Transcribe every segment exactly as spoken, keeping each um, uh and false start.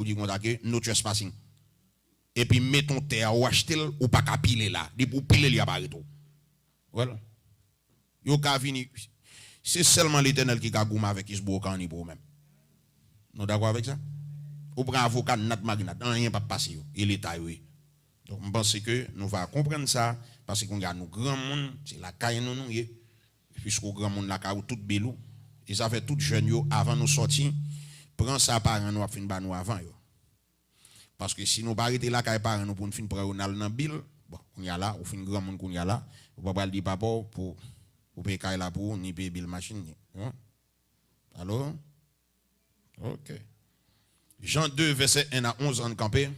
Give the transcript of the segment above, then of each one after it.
ou di konsa ke no trespassing. Epi met yon tè a, ou achte l, ou pa ka pile la. Depi ou pile l, y ap arete w. Well, yo ka vini. Se sèlman Letènèl ki ka goumen avèk Hezbollah, ka anni pou ou menm. Nou dakò avèk sa? Ou pran avoka nat marinat, anyen p ap pase yo. E Leta yo ye. Donk, m panse ke nou va konprann sa, paske kounye a nou granmoun, se lakay nou nou ye. Piske w granmoun lakay ou, tout bil ou. E sa fè tout jèn yo, avan nou sòti, pran sa paran nou ap fin ba nou avan yo. Paske si nou pa rete lakay paran nou pou n fin pran yo n al nan bil, bon, kounye a la, ou fin granmoun kounye a la, ou pa pral di papa w pou ou peye kay la pou ou, ni peye bil machin, ni, hmm? Alo? Ok. Jan de, vèsè en a onz, ann kanpe.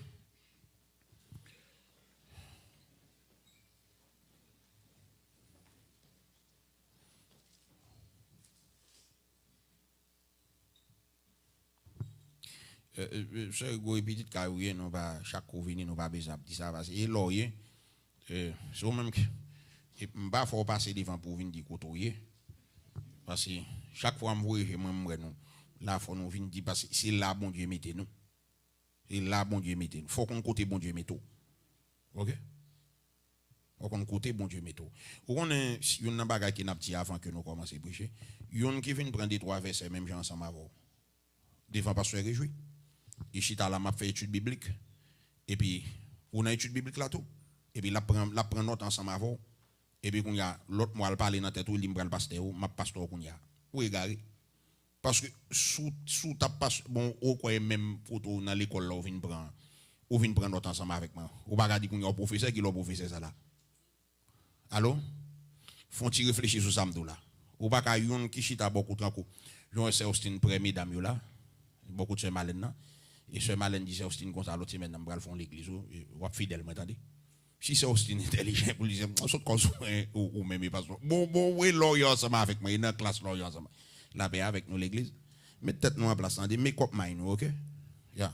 Eh, eh, eh, sè Rigo, e pitit kay ou ye, nou pa, chak kou w vini, nou pa bezwen ap di sa, paske e lè w ye, eh, se ou menm ki, e m pa fè w pase devan pou w vin di kote w ye, paske chak fwa m voye je mwen, m wè nou la, fò nou vin di, paske se la Bondye mete nou. Se la Bondye mete nou. Fò w konn kote Bondye mete w. Ok? Ou konn kote Bondye mete w. Ou konnen, youn nan bagay ke n ap di avan ke nou kòmanse preche, youn ki vin pran de twa vèsè menm jan ansanm avè w devan pastè Rejwi, li chita la, m ap fè etid biblik, epi ou nan etid biblik la tou, epi l ap pran, l ap pran nòt ansanm avè w, epi kounye a, lòt mwa, l pale nan tèt ou, li, m pral pastè ou, m ap pastè w kounye a. Ou egare. Paske si w, si w t ap pas-, bon, ou kwè menm kote w nan lekòl la, ou vin pran, ou vin pran nòt ansanm avèk mwen. Ou pa ka di kounye a w pwofesè, ki lè w pwofesè sa la? Alo? Fè yon ti reflechi sou sa m di w la. Ou pa ka youn ki chita bò kote tankou jan w wè sè Austin prè medam yo la, bò kote sè Malèn nan. E sè Malèn di sè Austin konsa, lòt semèn nan m pral fè yon legliz, w, w ap fidèl mwen, tande. Si sè Austin entèlijan pou li, se sot kòz ou, ou, ou menm e pa sot. Bon, bon, wi, lè w ye ansanm avèk mwen, e nan klas lè w ye ansanm. Lapè avèk nou, legliz. Met tèt nou an plas, tande. Make up mind nou, ok? Ya.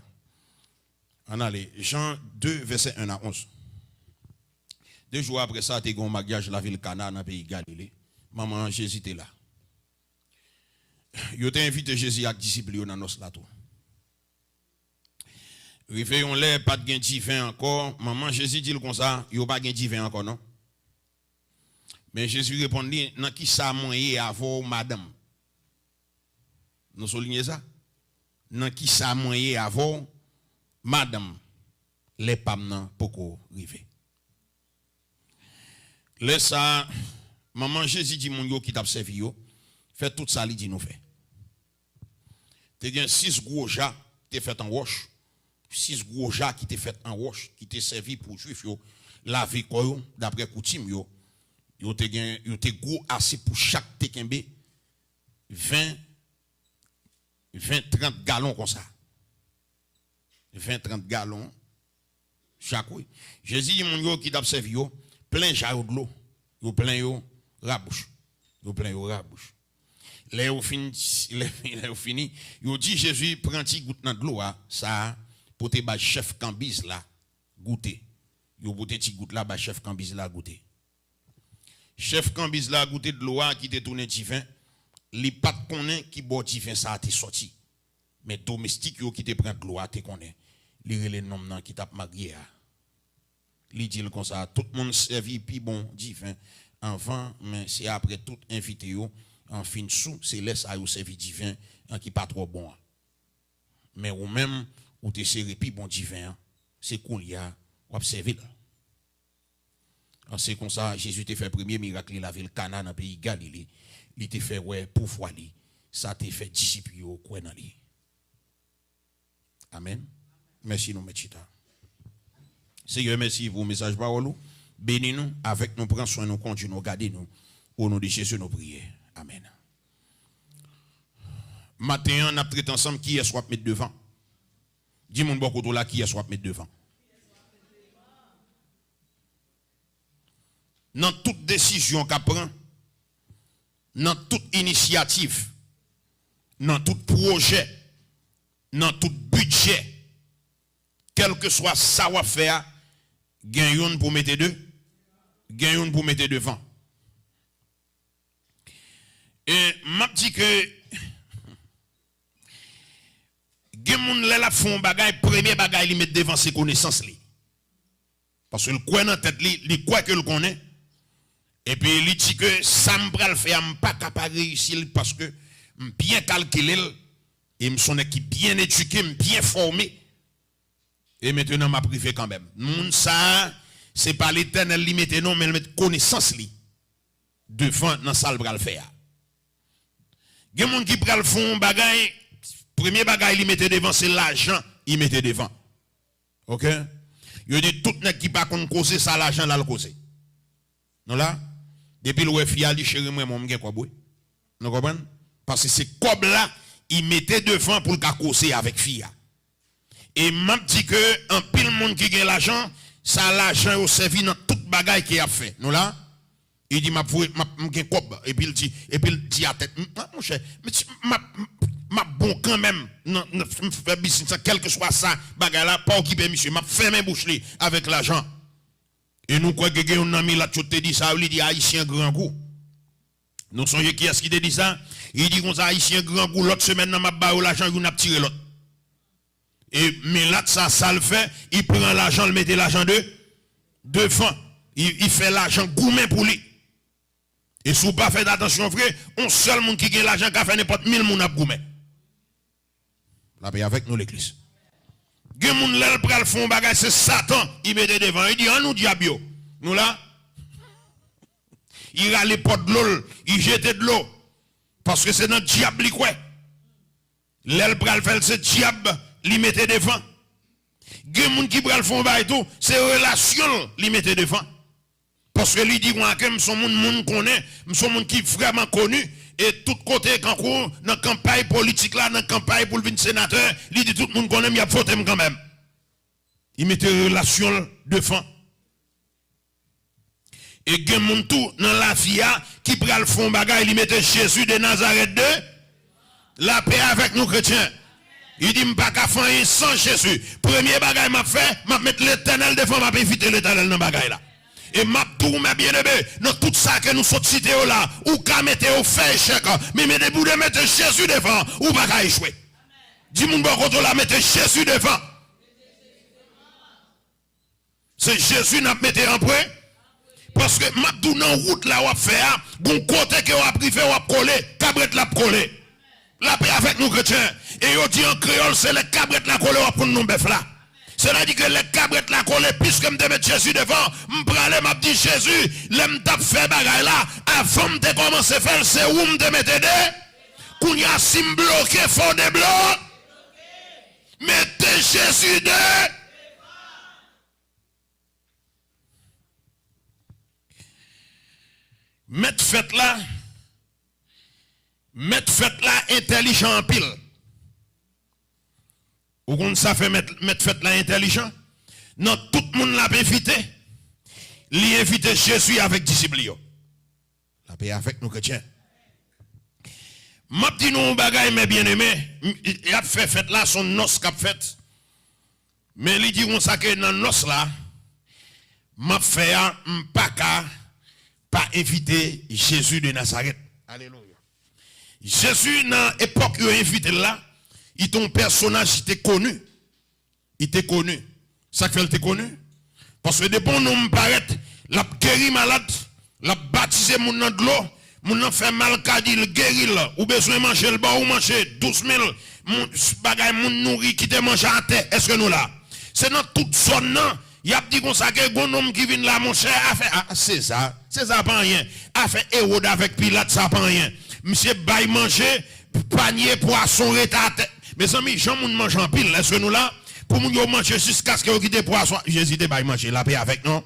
Ann ale. Jan de, vèsè en a onz. De jou apre sa, te gen yon maryaj lavil Kana nan peyi Galile. Manman Jezi te la. Yo te envite Jezi ak disip li yo nan nòs la tou. Rive yon lè, pa t gen diven ankò. Manman Jezi di l konsa, yo pa gen diven ankò non. Men Jezi reponn li, nan ki sa mwen ye avè w, madanm? Nou soulinye sa? Nan ki sa mwen ye avè w, madanm? Lè pa m nan poko rive. Lè sa a, manman Jezi di moun yo ki t ap sèvi yo, fè tout sa li di nou fè. Te gen sis gwo ja ki te fèt an wòch, sis gwo ja ki te fèt an wòch, ki te sèvi pou Jwif yo lave kò yo, daprè koutim yo. Yo te gen, yo te gwo ase pou chak te kenbe ven, ven, trant galon konsa. Ven, trant galon chak, wi. Jezi di moun yo ki t ap sèvi yo, plen ja yo dlo. Yo plen yo rabouch. Yo plen yo rabouch. Lè yo fin, lè, lè yo fini, yo di Jezi pran ti gout nan dlo a, sa a, pote bay chèf kanbiz la goute. Yo pote ti gout la bay chèf kanbiz la goute. Chèf kanbiz la goute dlo a ki te tounen diven, li pa t konnen ki bò diven sa a te sòti. Men domestik yo ki te pran dlo a te konnen. Li rele nonm nan ki t ap marye a. Li di l konsa, tout moun sèvi pi bon diven anvan, men se apre tout envite yo an fin sou, se lè sa yo sèvi diven an ki pa twò bon an. Men ou menm, ou te sere pi bon diven an, se kounye a w ap sèvi l. An se konsa, Jezi te fè premye mirak li lavil Kana nan peyi Galile. Li te fè wè pouvwa li. Sa te fè disip yo kwè nan li. Amèn. Mèsi, nou mèt chita. Senyè, mèsi pou mesaj pawòl ou. Beni nou, avèk nou, pran swen nou, kondui nou, gade nou. O non de Jezi, nou priye. Amèn. Maten an, n ap trete ansanm kiyès w ap met devan. Di moun bò kote w la kiyès w ap met devan. Nan tout desizyon k ap pran, nan tout inisyativ, nan tout pwojè, nan tout bidjè, kèlkeswa sa w ap fè a, gen youn pou mete de, gen youn pou mete devan. E m ap di ke Gen moun lè l ap fè yon bagay, premye bagay li met devan se konesans li. Paske l kwè nan tèt li, li kwè ke l konnen. Epi li di ke sa m pral fè a, m pa ka pa reyisi l paske m byen kalkile l. E m se yon nèg ki byen edike, m byen fòme. E mentenan m ap rive kanmenm. Moun sa a, se pa Letènèl li mete non, men l met konesans li devan nan sa l pral fè a. Gen moun ki pral fè yon bagay, premye bagay li mete devan se lajan, li mete devan. Oke? Yo di tout nèg ki pa konn koze sa lajan l al koze. Nou la? Depi l wè fi a, li cheri m renmen w, m gen kòb wi. Nou konprann? Paske se kòb la li mete devan pou l ka koze avèk fi a. E m ap di ke anpil moun ki gen lajan, sa lajan yo sèvi nan tout bagay ke y ap fè. Nou la? Li di, "M ap voye, m ap, m gen kòb." Epi l di, epi l di a tèt, "M, ah, monchè, m, m ap, m ap bon kanmenm. Nan, nan, m fè biznis la, kèlkeswa sa, bagay la, pa okipe misye, m ap fèmen bouch li avèk lajan." E nou kwè ke gen youn nan milat yo te di sa, li di, "Ayisyen grangou." Nou sonje kiyès ki te di sa? Li di konsa, "Ayisyen grangou, lòt semèn nan m ap ba yo lajan, youn ap tire lòt." E milat sa, sa l fè, li pran lajan, l mete lajan de, devan. Li, li fè lajan goumen pou li. E si w pa fè atansyon vre, yon sèl moun ki gen lajan ka fè nenpòt mil moun ap goumen. Lapè avèk nou, legliz. Gen moun lè l pral fè yon bagay, se Satan li mete devan. Li di, "An nou dyab yo." Nou la? Li rale pòt dlo l, li jete dlo. Paske se nan dyab li kwè. Lè l pral fè l, se dyab li mete devan. Gen moun ki pral fè yon bagay tou, se relasyon l li mete devan. Paske li di konsa ke m se yon moun, moun konnen, m se yon moun ki vrèman koni, e tout kote, kankou nan kanpay politik la, nan kanpay pou l vin senatè, li di tout moun konnen m, y ap vote m kanmenm. Li mete relasyon l devan. E gen moun tou nan lavi a ki pral fè yon bagay, li mete Jezi de Nazarèt de, lapè avèk nou kretyen. Li di, "M pa ka fè anyen san Jezi. Premye bagay m ap fè, m ap met Letènèl devan, m ap envite Letènèl nan bagay la." E m ap di w, mè byeneme, nan tout sa ke nou sot site yo la, ou ka mete yo fè echèk, men, men depi w te mete Jezi devan, ou pa ka echwe. Di moun bò kote w la, "Mete Jezi devan." Se Jezi n ap mete an premye. Paske m ap di w nan wout la w ap fè a, gon kote ke w ap rive, w ap kole, kabrèt la ap kole. Lapè avèk nou kretyen. E yo di an kreyòl, se lè kabrèt la kole, w ap konn non bèf la. Sètadi ke lè kabrèt la kole, piske m te met Jezi devan, m prale, m ap di, "Jezi, lè m t ap fè bagay la, avan m te kòmanse fè l, se ou m te mete de. Kounye a, si m bloke, fò w debloke. Mete Jezi de." Mèt fèt la, mèt fèt la entèlijan anpil. Ou konn sa fè mèt, mèt fèt la entèlijan? Nan tout moun l ap envite, li envite Jezi avèk disip li yo. Lapè avèk nou, kretyen. M ap di nou yon bagay, mè byeneme, m, y ap fè fèt la, se yon nòs k ap fèt. Men li di konsa ke nan nòs la, m ap fè a, m pa ka pa envite Jezi de Nazarèt. Alelouya. Jezi, nan epòk yo envite l la, li te yon pèsonaj ki te koni. Li te koni. Sa k fè l te koni? Paske depi yon nonm parèt, l ap geri malad, l ap batize moun nan dlo, moun nan fè maladi, l geri l, ou bezwen manje, l ba w manje, douz mil, moun, bagay moun nouri, kite manje atè. Èske nou la? Se nan tout zòn nan, y ap di konsa ke gon nonm ki vin la, monchè, afè a Seza, Seza pa anyen. Afè Ewòd avèk Pilat, sa pa anyen. Misye bay manje, panye pwason rete atè. Mezanmi, jan moun manje anpil, èske nou la? Pou moun yo manje jiskaske yo kite pwason, Jezi te bay manje, lapè avèk nou.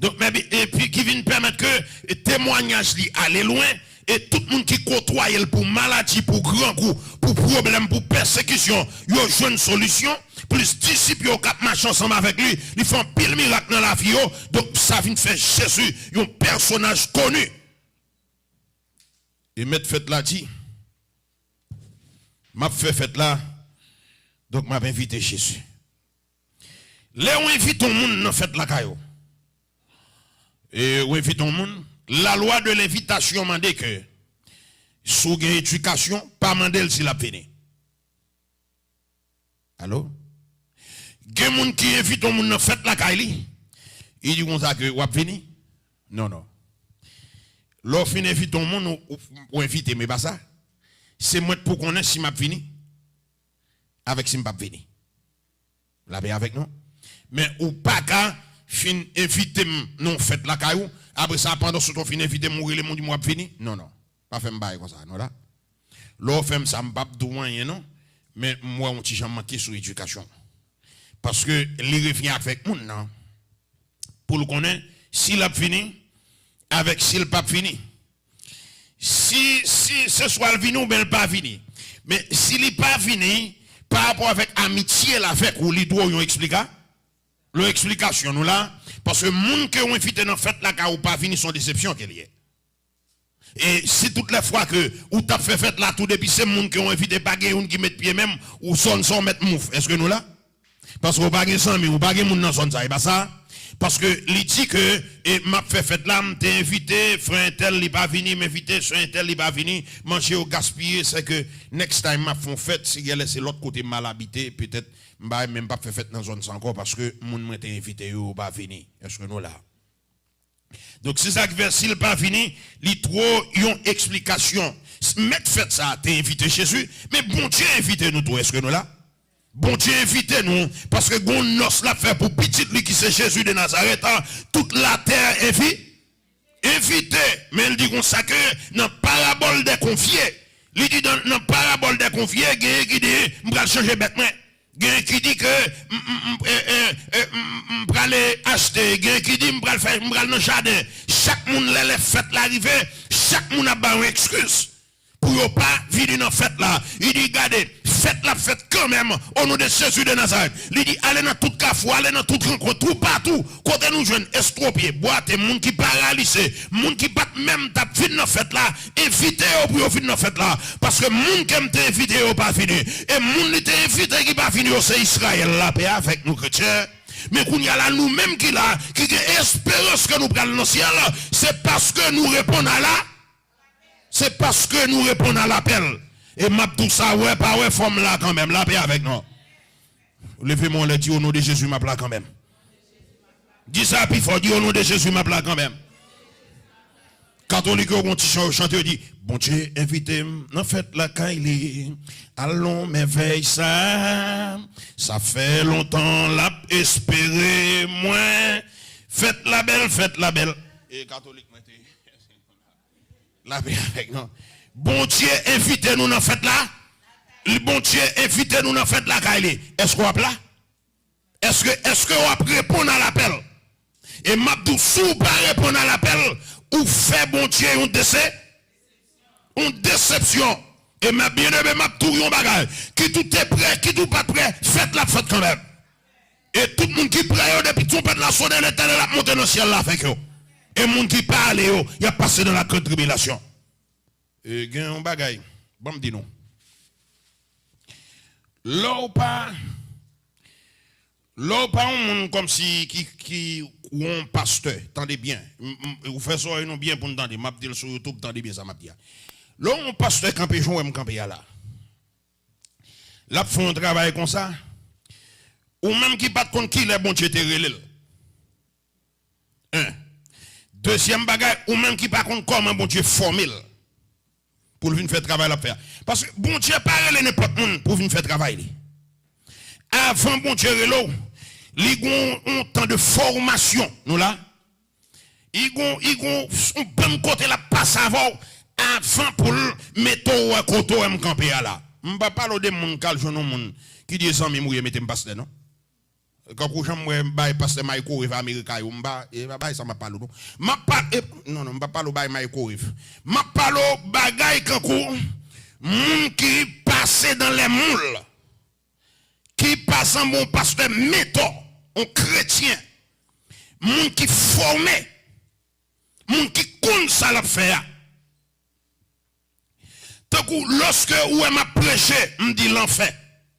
Donk, men, epi ki vin pèmèt ke temwayaj li ale lwen, e tout moun ki kotwaye l pou maladi, pou grangou, pou pwoblèm, pou pèsekisyon, yo jwenn solisyon, plis disip yo k ap mache ansanm avèk li, li fè anpil mirak nan lavi yo. Donk, sa vin fè Jezi yon pèsonaj koni. E mèt fèt la di, "M ap fè fèt la, donk m ap envite Jezi." Lè w envite yon moun nan fèt lakay ou, e w envite yon moun, lalwa de lenvitasyon mande ke si w gen edikasyon, pa mande l si l ap vini. Alo? Gen moun ki envite yon moun nan fèt lakay li. Li di konsa ke w ap vini? Non, non. Lè w fin envite yon moun, ou, ou, ou envite m, e pa sa? Se mwen k pou konnen si m ap vini avèk si m p ap vini. Lapè avèk nou. Men ou pa ka fin envite m nan yon fèt lakay ou, apre sa, pandan sou tan w fin envite m, ou rele m, ou di m w ap vini? Non, non. Pa fè m bagay konsa, non la. Lè w fè m sa, m p ap di w anyen, non. Men m wè yon ti jan manke sou edikasyon. Paske li revyen avèk moun nan. Pou l konnen si l ap vini, avèk si l p ap vini. Si, si se swa l vini oubyen l pa vini. Men si li pa vini, pa rapò avèk amitye l avèk ou, li dwe w yon eksplika-, yon eksplikasyon nou la. Paske moun ke w envite nan fèt la, ka ou pa vini, se yon desepsyon ke l ye. E si tout lè fwa ke ou t ap fè fèt la tou, depi se moun ke w envite, pa gen youn ki met pye menm, ou zòn sa w mèt move. Èske nou la? Paske ou pa gen zanmi, ou pa gen moun nan zòn sa, e pa sa? Paske li di ke, e, m ap fè fèt la, m te envite frè entèl, li pa vini, m envite sè entèl, li pa vini, manje yo gaspiye, sèke next time m ap fè yon fèt, si genlè se lòt kote m al abite, petèt m pa, men m p ap fè fèt nan zòn sa ankò, paske moun mwen te envite yo, yo pa vini. Èske nou la? Donk, se sa ki fè, si l pa vini, li twò yon eksplikasyon. S-, mèt fèt sa a te envite Jezi, men Bondye envite nou tou. Èske nou la? Bondye envite nou, paske gon nòs l ap fè pou pitit li ki se Jezi de Nazarèt, a, tout latè envi-, envite. Men l di konsa ke nan parabòl dè konvye, li di nan, nan parabòl dè konvye, genyen ki di, "M pral chanje bèt mwen." Gen ki di ke m, m, m, e, e, e, m, m, m prale achte, gen ki di m pral fè, m pral nan jaden. Chak moun lè, lè fèt la rive, chak moun ap ba yon ekskiz pou yo pa vini nan fèt la. Li di, "Gade, fèt la ap fèt kanmenm, o non de Jezi de Nazarèt." Li di, "Ale nan tout kafou, ale nan tout rankont, toupatou, kote nou jwenn estwopye, bwate, moun ki paralize, moun ki pa t menm t ap vin nan fèt la, envite yo pou yo vin nan fèt la, paske moun ke m te envite yo pa vini. E moun li te envite ki pa vini yo, se Izrayèl." Lapè avèk nou, kretyen. Men kounye a la, nou menm ki la, ki gen esperans ke nou pral nan syèl, se paske nou reponn a la, se paske nou reponn a lapèl. E m ap di w sa, wè pa wè, fò m la kanmenm. Lapè avèk nou. Leve men w anlè, di, "O non de Jezi, m ap la kanmenm." Di sa pi fò, di, "O non de Jezi, m ap la kanmenm." Katolik yo gon ti chan yo chante, yo di, "Bondye envite m nan fèt lakay li, alon mèvèy sa, sa fè lontan l ap espere mwen, fèt la bèl, fèt la bèl." E katolik mwen te. Lapè avèk nou. Bondye envite nou nan fèt la. Li, Bondye envite nou nan fèt lakay li. Èske w ap la? Èske, èske w ap reponn a lapèl? E m ap di w, si w pa reponn a lapèl, ou fè Bondye yon dese-, yon desepsyon. E m ap, byeneme, m ap di w yon bagay. Kit ou te prè, kit ou pa t prè, fèt la ap fèt kanmenm. E tout moun ki prè yo, depi twonpèt la sonnen, Letènèl ap monte nan syèl la avèk yo. E moun ki pa ale yo, y ap pase nan la grande tribulation. E gen yon bagay, ban m di nou. Lè w pa, lè w pa yon moun kòmsi ki, ki, ou yon pastè, tande byen. M, m, ou fè zòrèy nou byen pou n tande. M ap di l sou YouTube, tande byen sa m ap di a. Lè w yon pastè kanpe jan w wè m kanpe a la, l ap fè yon travay konsa, ou menm ki pa t konn kilè Bondye te rele l. En. Dezyèm bagay, ou menm ki pa konn kòman Bondye fòme l pou l vin fè travay l ap fè a. Paske Bondye pa rele nenpòt moun pou vin fè travay li. Avan Bondye rele w, li gon yon tan de fòmasyon. Nou la? Li gon, li gon yon bann kote l ap pase avè w avan pou l mete w wè kote w wè m kanpe a la. M pa pale w de moun k al jwenn yon moun ki di, "Zanmi m ou ye, mete m pastè," non. Kankou jan m wè bay pastè Mayko Rev Amerika yo, m pa, e pa bay sa m ap pale w non. M ap pale, e, non, non, m pa pale w bay Mayko Rev. M ap pale w bagay kankou moun ki pase dans les moules, ki pa sanble yon pastè mentò, yon kretyen, moun ki fòme, moun ki konn sa l ap fè a. Tankou lòske ou wè m ap preche, m di lanfè.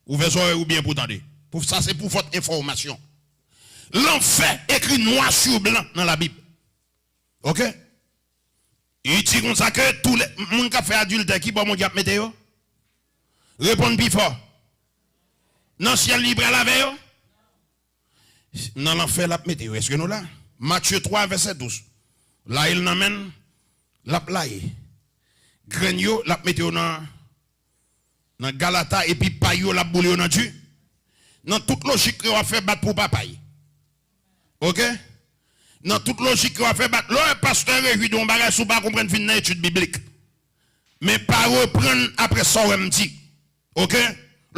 Ouvè zòrèy ou byen pou tande. Pou, sa se pou vòt enfòmasyon. Lanfè ekri nwa sou blan nan Labib. Oke? Li di konsa ke tou lè moun k ap fè adiltè, ki bò Bondye ap mete yo? Reponn pi fò. Nan syèl li pral avè yo? Nan lanfè l ap mete yo. Èske nou la? Matye twa, vèsè douz. Laye l nan men l, l ap laye. Grenn yo, l ap mete yo nan, nan galata, epi pay yo, l ap boule yo nan di. Nan tout lojik, yo ap fè bat pou pa pay. Oke? Nan tout lojik, yo ap fè bat. Lè w wè pastè rejwi de yon bagay, si w pa konprann, vin nan etid biblik. Men pa reprann apre sa w wè m di. Oke?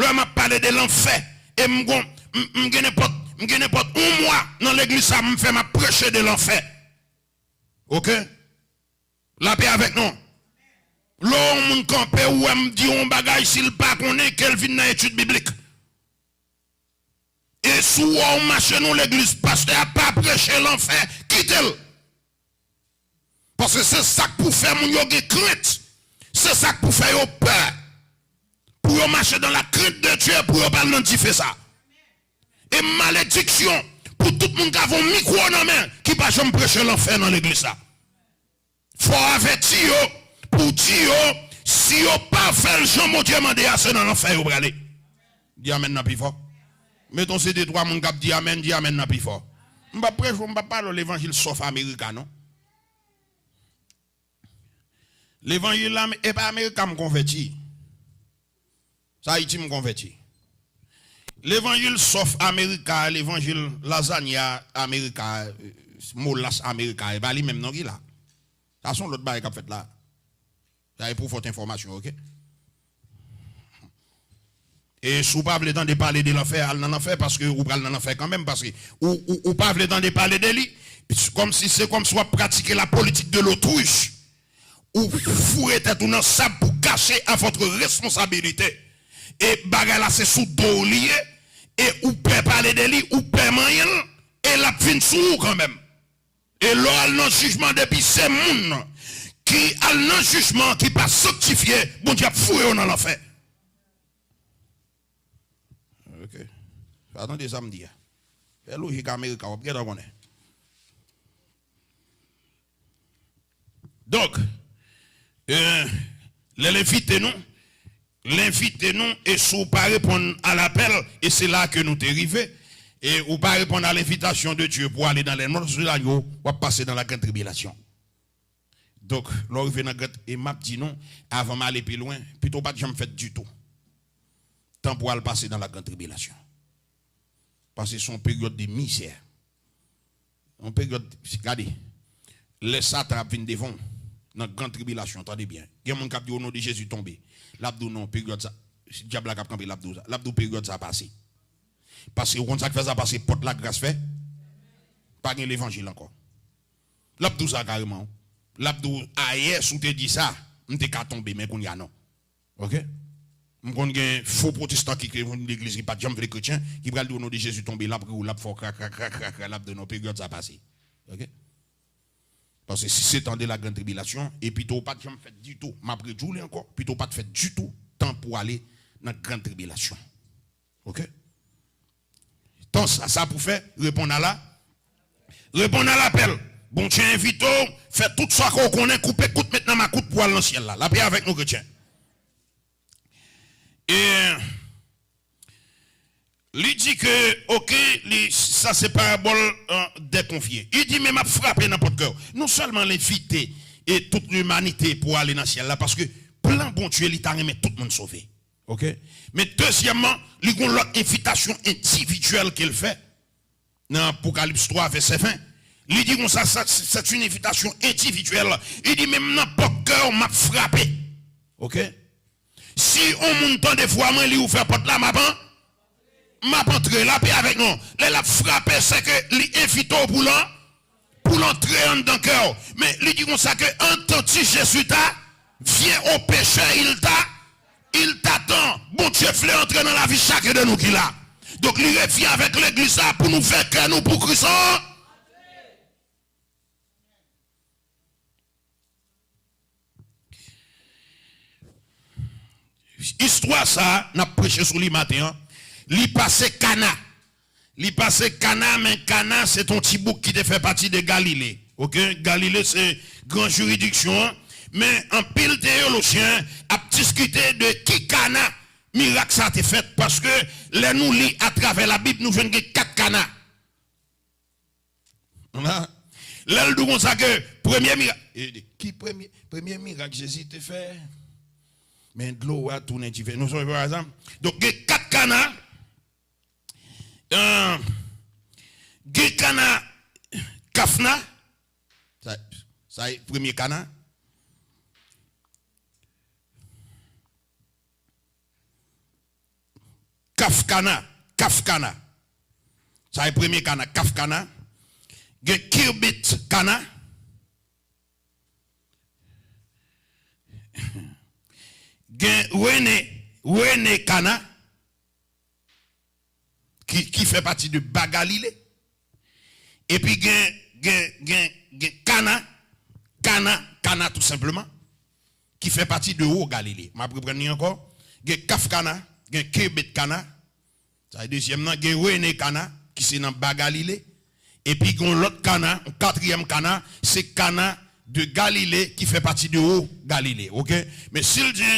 Lè m ap pale de lanfè, e m gon, m, m gen nenpòt, m gen nenpòt yon mwa nan legliz sa m fè m ap preche de lanfè. Oke? Lapè avèk nou. Lè yon moun kanpe, ou wè m di yon bagay, si l pa konnen, ke l vin nan etid biblik. E si w wè w mache nan legliz, pastè a pa preche lanfè, kite l. Paske se sa k pou fè moun yo gen krent. Se sa k pou fè yo pè. Pou yo mache dans la crainte de Dieu, pou yo pa al nan dife sa. E malediksyon pou tout moun k ap gen yon mikwo nan men, ki pa janm preche lanfè nan legliz la. Fò w avèti yo, pou w di yo, si yo pa fè l jan Bondye mande a, se nan lanfè yo prale. Di amèn nan pi fò. Meton se de twa moun k ap di amèn, di amèn nan pi fò. M p ap preche w, m p ap pale w levanjil sòf Amerika, non. Levanjil la, e pa Amerika m konvèti. Se Ayiti m konvèti. Levanjil sòf Amerika, levanjil lazanya Amerika, molas Amerika, e pa li menm non ki la. Sa se yon lòt bagay k ap fèt la. Sa e pou fòt enfòmasyon, oke? E si w pa vle tande pale de lanfè, al nan lanfè, paske ou pral nan lanfè kanmenm, paske ou, ou, ou pa vle tande pale de li. Kòmsi, se kòmsi w ap pratike la politik de lotris. Ou foure tèt ou nan sab pou kache a votre responsabilité. E bagay la se sou do w li ye, e ou pè pale de li, ou pè manyen l, e l ap vin sou ou kanmenm. E lè w al nan jijman, depi se moun ki al nan jijman ki pa sanktifye, Bondye ap foure yo nan lanfè. Ok. Sa tande sa m di a. Fè lojik Amerika, w ap gentan konnen. Donk, euh, lè l envite nou, l envite nou, e si w pa reponn a lapèl, e se la ke nou te rive, e ou pa reponn a l'invitation de Dieu pour aller dans les monts de l'agneau, w ap pase dans la grande tribulation. Donk, lè w rive nan grande, e m ap di nou, avan m ale pi lwen, pito w pa t janm fèt ditou. Tan pou w al pase dans la grande tribulation. Paske se yon peryòd de mizè. Yon peryòd, gade, lè Satan ap vin devan w, nan gran tribilasyon, tande byen. Gen moun k ap di, "O non de Jezi, tonbe." L ap di w, "Non, peryòd sa," dyab la k ap kanpe, l ap di w sa. L ap di w, "Peryòd sa pase." Paske ou konn sa k fè sa pase, pòt lagras fè, pa gen levanjil ankò. L ap di w sa kareman. L ap di w, "Ayè, si w te di sa, m te ka tonbe, men kounye a non." Ok? M konn gen fo pwotestan ki ke vin legliz ki pa t janm vle kretyen, ki pral di, "O non de Jezi, tonbe," l ap ri w, l ap fè w kra, kra, kra, kra, kra, l ap di w, "Non, peryòd sa pase." Ok? Paske si se tan de la grande tribulation, e pito w pa t janm fèt ditou, m ap redi w li ankò, pito w pa t fèt ditou, tan pou ale nan grande tribulation. Ok? Tan sa, sa pou fè, reponn a la, reponn a lapèl. Bondye envite w, fè tout sa ke w konnen, koupe kout, met nan makout pou al nan syèl la. Lapè avèk nou, kretyen. E li di ke, ok, li, sa se parabòl, euh, dè konfye. Li di, "Men m ap frape nan pòt kè w." Non sèlman l envite e tout limanite pou ale nan syèl la, paske plan Bondye, li ta renmen tout moun sove. Ok? Men dezyèmman, li gon lòt envitasyon endividyèl ke l fè nan Apokalips twa, vèsè ven. Li di konsa, sa, c'est une invitation individuelle. Li di, "Menm nan pòt kè w, m ap frape." Ok? Si yon moun tande vwa mwen, li ouvè pòt la, m ap an-, m ap antre. Lapè avèk nou. Lè l ap frape, se ke li envite w pou l an-, pou l antre anndan kè w. Men li di konsa ke, "Entends-tu, Jésus t'a, vient au pécheur, il t'a, il t'attend." Bondye vle antre nan lavi chak de nou ki la. Donk li revyen avèk legliz la pou nou vè kè nou pou Kris an. Istwa sa a, n ap preche sou li maten an, li pase Kana. Li pase Kana, men Kana se t on ti bouk ki te fè pati de Galile. Ok? Galile se gran jiridiksyon an. Men anpil teyolojyen ap diskite de ki Kana. mirak sa te fèt, paske lè nou li atravè Labib, nou jwenn gen kat kana. Lè l di w konsa ke premye mirak, e, ki premye, premye mirak Jezi te fè? Men dlo a tounen diven. Nou sonje pa sa? Donk, gen kat kana, euh, gen kana Kafna, sa, sa e premye kana. Kafkana, Kafkana. Sa e premye kana, Kafkana. Gen Kirbit Kana. Gen Rene, Rene Kana, ki, ki fè pati de Ba Galile. Epi gen, gen, gen, gen Kana, Kana, Kana tou senpleman, ki fè pati de Wo Galile. M ap reprann li ankò. Gen Kaf Kana, gen Kebet Kana. Sa e dezyèm nan. Gen Rene Kana, ki se nan Ba Galile. Epi gen yon lòt Kana, yon katriyèm Kana, se Kana de Galile, ki fè pati de Wo Galile. Oke? Men si l di,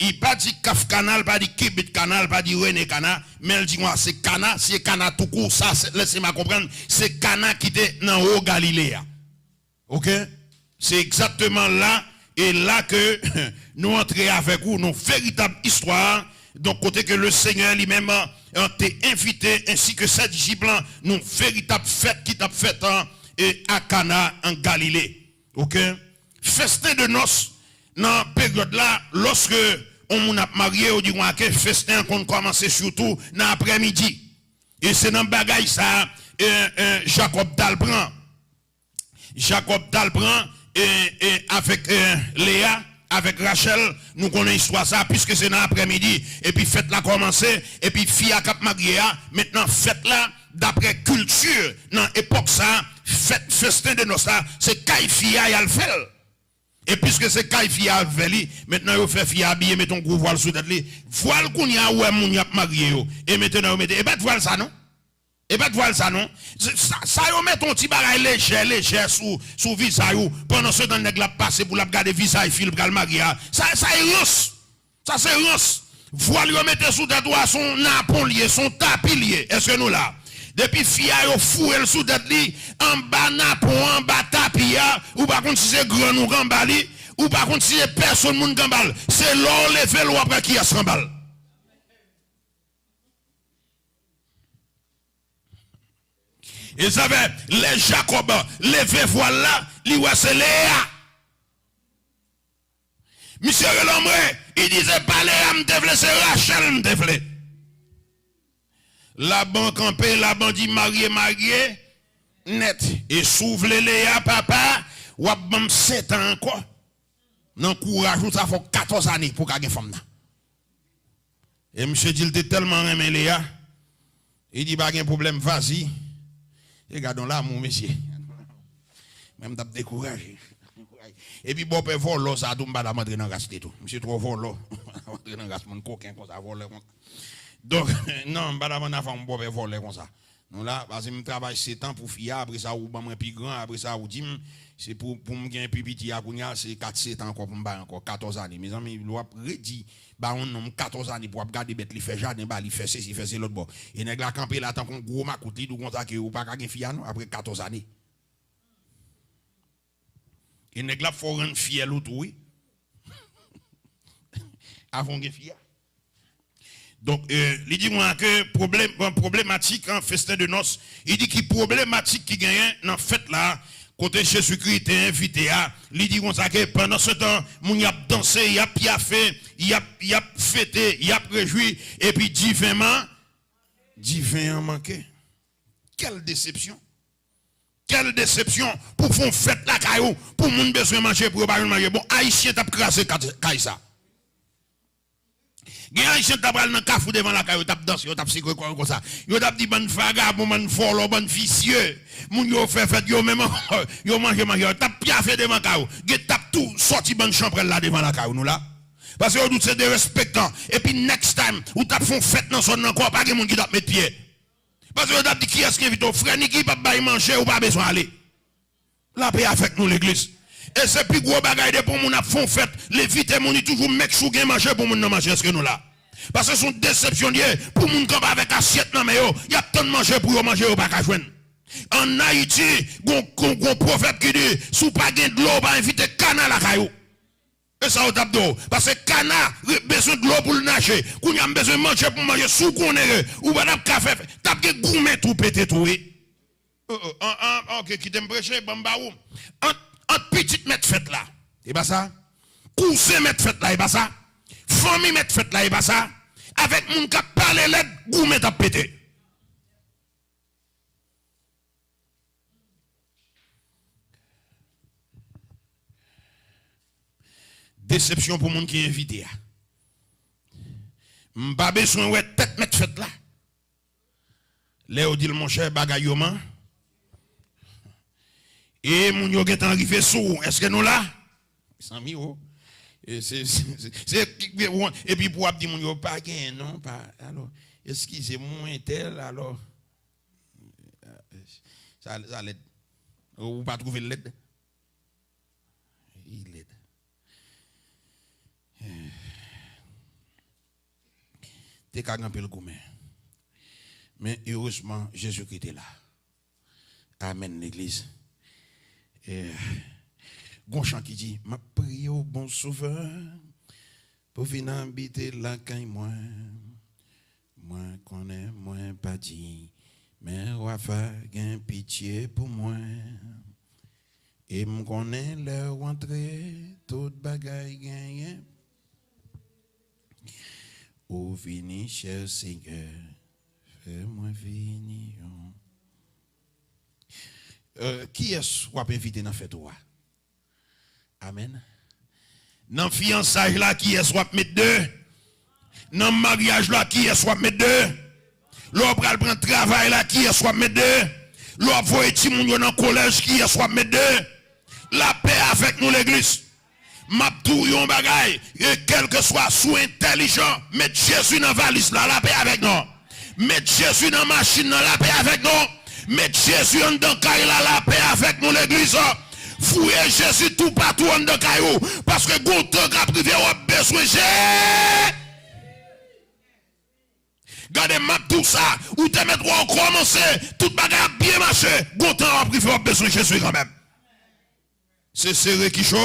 li pa di Kaf Kana, li pa di Kebet Kana, li pa di Rene Kana, men l di, mwa, se Kana, se Kana toukou, sa, se, lè Senyè a konprann, se Kana ki te nan Wo Galile a. Oke? Se egzakteman la, e la ke nou antre avèk ou nan veritab istwa a, donk kote ke le Senyè li menm, euh, te envite, ensi ke sèt disip lan, nan veritab fèt ki t ap fèt, euh, e a Kana an Galile. Oke? Festen de nòs, nan peryòd la, lòske yon moun ap marye, yo di konsa ke festen an konn kòmanse sitou nan aprèmidi. E se nan bagay sa, e, e, Jakòb t al pran. Jakòb t al pran, e, e, avèk, e, Leya, avèk Rachèl, nou konnen istwa sa, piske se nan aprèmidi, epi fèt la kòmanse, epi fi a k ap marye a, mentnan fèt la, daprè kilti nan epòk sa, fèt, festen de nòs la, se kay fi a y al fè l. E piske se kay fi a y al fè li, mentnan yo fè fi a abiye, mete yon gwo vwal sou tèt li. Vwal kounye a ou wè moun y ap marye yo, e mentnan yo mete, e pa t vwal sa non. E pa t vwal sa non. Se, sa, sa yo mete yon ti bagay lejè, lejè sou, sou vizaj ou. Pandan se tan nèg la ap pase pou l ap gade vizaj fi l pral marye a. Sa, sa e rans. Sa se rans. Vwal yo mete sou tèt ou a, se yon napon l ye, se yon tapi l ye. Èske nou la? Depi fi a yo foure l sou tèt li, anba napon an, anba tapi a, ou pa konn si se grann ou k anba li, ou pa konn si se pèsonn moun k anba l. Se lè w leve l, w ap wè kiyès k anba l. E sa fè, lè Jakòb leve vwal la, li wè se Leya. Misye rele anmwe, li di se pa Leya m te vle, se Rachèl m te vle. Laban kanpe, Laban di marye, marye nèt. E si w vle Leya, papa, w ap ban m sèt an ankò. Nan kouraj ou, sa fè w katòz ane pou w ka gen fanm nan. E misye di l te tèlman renmen Leya, li di pa gen pwoblèm, vazi. E gad yon lanmou, mesye. Mwen m t ap dekouraje. Epi bòpè vòlò sa tou, m pa t ap antre nan ras li tou. Misye twò vòlò. M pa t ap antre nan ras moun koken konsa, vòlè konsa. Donk, non, m pa t ap antre nan fanm bòpè vòlè konsa. Nou la, paske m travay sèt an pou fi a, apre sa ou ban mwen pi gran, apre sa ou di m, se pou, pou m gen pi piti a kounye a, se kat sèt an ankò pou m bay ankò, katòz ane. Mezanmi, lè w ap redi ba yon nonm katòz ane pou w ap gade bèt li, fè jaden ba li, fè sesi, fè se lòt bò. E nèg la kanpe la tankou yon gwo makout, li di w konsa ke ou pa ka gen fi a non, apre katòz ane. E nèg la ap fè w rann fyèl ou tou, wi. Avan w gen fi a. Donk, e, li di mwen ke pwoblem-, pwoblematik, an, festen de nòs, li di ki pwoblematik ki genyen nan fèt la, kote Jezikri te envite a, li di konsa ke pandan se tan, moun y ap danse, y ap pyafe, y ap, y ap fete, y ap rejwi, epi diven man-, diven an manke. Kèl desepsyon! Kèl desepsyon pou fè yon fèt lakay ou, pou moun bezwen manje, pou yo pa jwenn manje. Bon, Ayisyen t ap kraze kat-, kay sa. Gen Ayisyen t ap pral nan kafou devan lakay yo, t ap danse, yo t ap sekwe kò yo konsa. Yo t ap di bann vagabon, bann vòlò, bann visye. Moun yo fè fèt, yo menm ankò, yo manje manje, yo t ap pyafe devan kay ou. Gen t ap tou sòti bann chanpwèl la devan lakay ou, nou la. Paske yo di w se derespektan. Epi next time, ou t ap fè yon fèt nan zòn nan ankò, pa gen moun ki t ap met pye. Paske yo t ap di kiyès ki envite w. Frè Niki p ap bay manje, ou pa bezwen ale. Lapè avèk nou, legliz. E se pi gwo bagay depi yon moun ap fè yon fèt, li envite moun, li toujou make sure gen manje pou moun nan manje. Èske nou la? Paske se yon desepsyon li ye pou moun kanpe avèk asyèt nan men yo. Y ap tann manje pou yo manje, yo pa ka jwenn. Ann Ayiti, gon, gon, gon pwovèb ki di, si w pa gen dlo, w pa envite kana lakay ou. E sa yo t ap di w. Paske kana re-, bezwen dlo pou l naje. Kounye a m bezwen manje pou m manje. Si w konnen ke ou pa t ap ka fè, t ap gen goumen tou pete tou, wi. Oh, oh, an, an, ok, kite m preche, ban m ba ou. Ant, ant pitit mèt fèt la, e pa sa? Kouzen mèt fèt la, e pa sa? Fanmi mèt fèt la, e pa sa? Avèk moun k ap pale lèd, goumen t ap pete. Desepsyon pou moun ki envite a. M pa bezwen wè tèt mèt fèt la. Lè yo di l, monchè, bagay yo man. E moun yo gentan rive sou ou. Èske nou la? Mezanmi, o. E se, se, se, se, epi pou w ap di moun yo, pa genyen non, pa, alò, eskize m, entèl, alò. Sa, sa lèd. Ou pa twouve l lèd? Li lèd. Te ka gen anpil goumen. Men erezman, Jezikri te la. Amèn, legliz. E, gon chan ki di, m ap priye w, bon Sovè, pou vin abite lakay mwen. Mwen konnen mwen pa diy, men w a fè gen pitye pou mwen. E m konnen lè w antre, tout bagay genyen. Ou vini, chè Senyè, fè mwen vini yon. Euh, kiyès w ap envite nan fèt ou a? Amèn. Nan fiyansaj la, kiyès w ap met de? Nan maryaj la, kiyès w ap met de? Lè w pral pran travay la, kiyès w ap met de? Lè w ap voye timoun yo nan kolèj, kiyès w ap met de? Lapè avèk nou, legliz. M ap di w yon bagay, e kèlkeswa si w entèlijan, met Jezi nan valiz la, lapè avèk nou. Met Jezi nan machin nan, lapè avèk nou. Met Jezi anndan kay la, lapè avèk nou, legliz. Fouye Jezi toupatou anndan kay ou, paske gon tan k ap rive, w ap bezwen Je-, Gade, m ap di w sa, ou te mèt wè w kòmanse, tout bagay ap byen mache, gon tan w ap rive, w ap bezwen Jezi kanmenm. Se sere ki cho.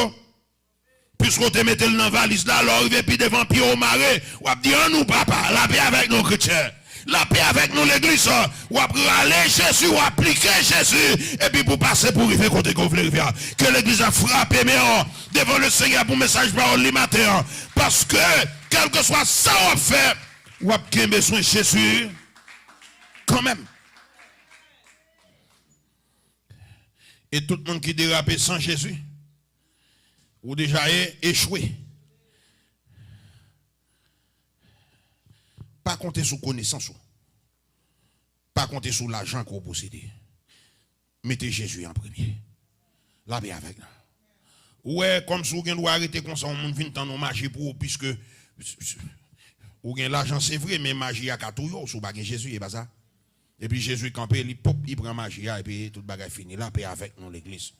Piske w te mete l nan valiz la, lè w rive pi devan, pye w mare, w ap di, "An nou, Papa, lapè avèk nou, kretyen. Lapè avèk nou, legliz." W ap rale Jezi, w aplike Jezi, epi pou pase, pou rive kote ke w vle rive a. Ke legliz la frape men an devan Lesenyè pou mesaj pawòl li maten an. Paske, kèlkeswa sa w ap fè, w ap gen bezwen Jezi kanmenm. E tout moun ki derape san Jezi, ou deja e-, echwe. Pa konte sou konesans ou. Pa konte sou lajan ke w posede. Mete Jezi an premye. Lapè avèk nou. Ou wè, kòmsi w gen dwa rete konsa, yon moun vin tann yon maji pou ou, piske ou gen lajan, se vre, men maji a ka touye w si w pa gen Jezi, e pa sa? Epi Jezi kanpe, li pop, li pran maji a, epi tout bagay fini. Lapè avèk nou, legliz.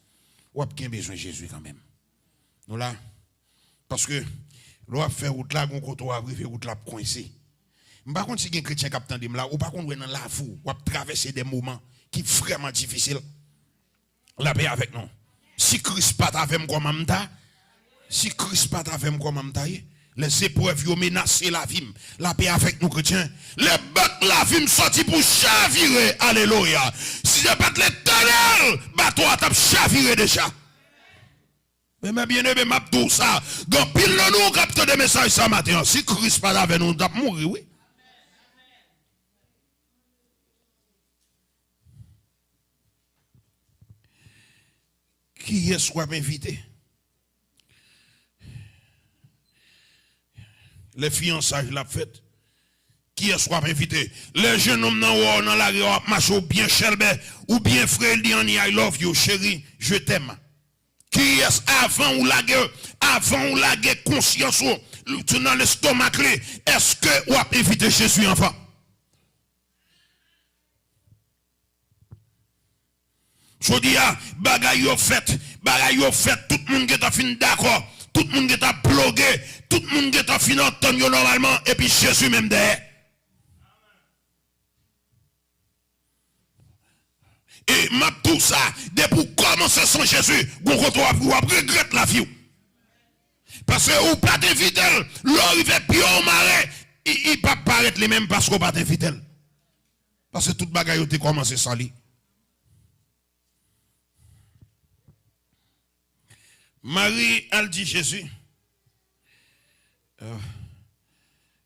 W ap gen bezwen Jezi kanmenm. Nou la? Paske, lè w ap fè wout la, gon kote w ap rive, wout la ap kwense. M pa konn si gen kretyen k ap tande m la, ou pa konn wè nan lavi w, w ap travèse de moman ki vrèman difisil. Lapè avèk nou. Si Kris pa t avè m, kòman m ta? Si Kris pa t avè m, kòman m ta ye? Lèzeprèv yo menase lavi m. Lapè avèk nou, kretyen. Lè bank lavi m sòti pou chavire, alelouya. Si se pa t Letènèl, bato a t ap chavire deja. Men, men byeneme, m ap di w sa. Gen anpil nan nou k ap tande mesaj sa maten an. Si Kris pa t avè nou, nou t ap mouri, wi. Kiyès w ap envite? Lè fiyansaj la ap fèt, kiyès w ap envite? Lè jennonm nan wè w nan lari a, w ap mache, w byen chèlbè, ou byen fre, li di, "Honey, I love you, cheri, je t'aime." Kiyès, avan ou lage, avan ou lage konsyans ou nan lestomak li, èske w ap envite Jezi anvan? Jodi a, bagay yo fèt, bagay yo fèt, tout moun gentan fin dakò, tout moun gentan ploge, tout moun gentan fin antann yo nòmalman, epi Jezi menm dèyè. E m ap di w sa, depi w kòmanse san Jezi, gon kote w ap, w ap regrèt lavi w. Paske ou pa t envite l, lè w rive pye w mare, li, li p ap parèt li menm paske w pa t envite l. Paske tout bagay yo te kòmanse san li. Mari al di Jezi, euh,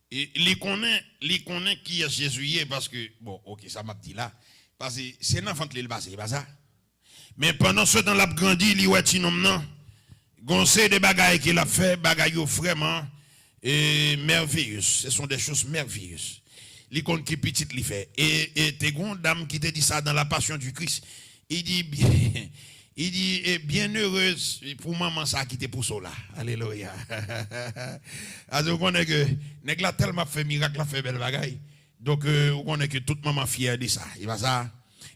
e li konnen, li konnen kiyès Jezi ye, paske, bon, oke, sa m ap di la, paske se nan vant li l pase, e pa sa? Men pandan se tan l ap grandi, li wè ti nonm nan, gon seri de bagay ke l ap fè, bagay yo vrèman, e, merveilleux. Ce sont des choses merveilleuses. Li konn ki pitit li fè. E, e te gon dam ki te di sa dans la Passion du Christ. Li di, li di, e, byenere pou manman sa ki te pouse w la. Alelouya. Ase ou konnen ke nèg la tèlman ap fè mirak, l ap fè bèl bagay. Donk, e, ou konnen ke tout manman fyè de sa. E pa sa?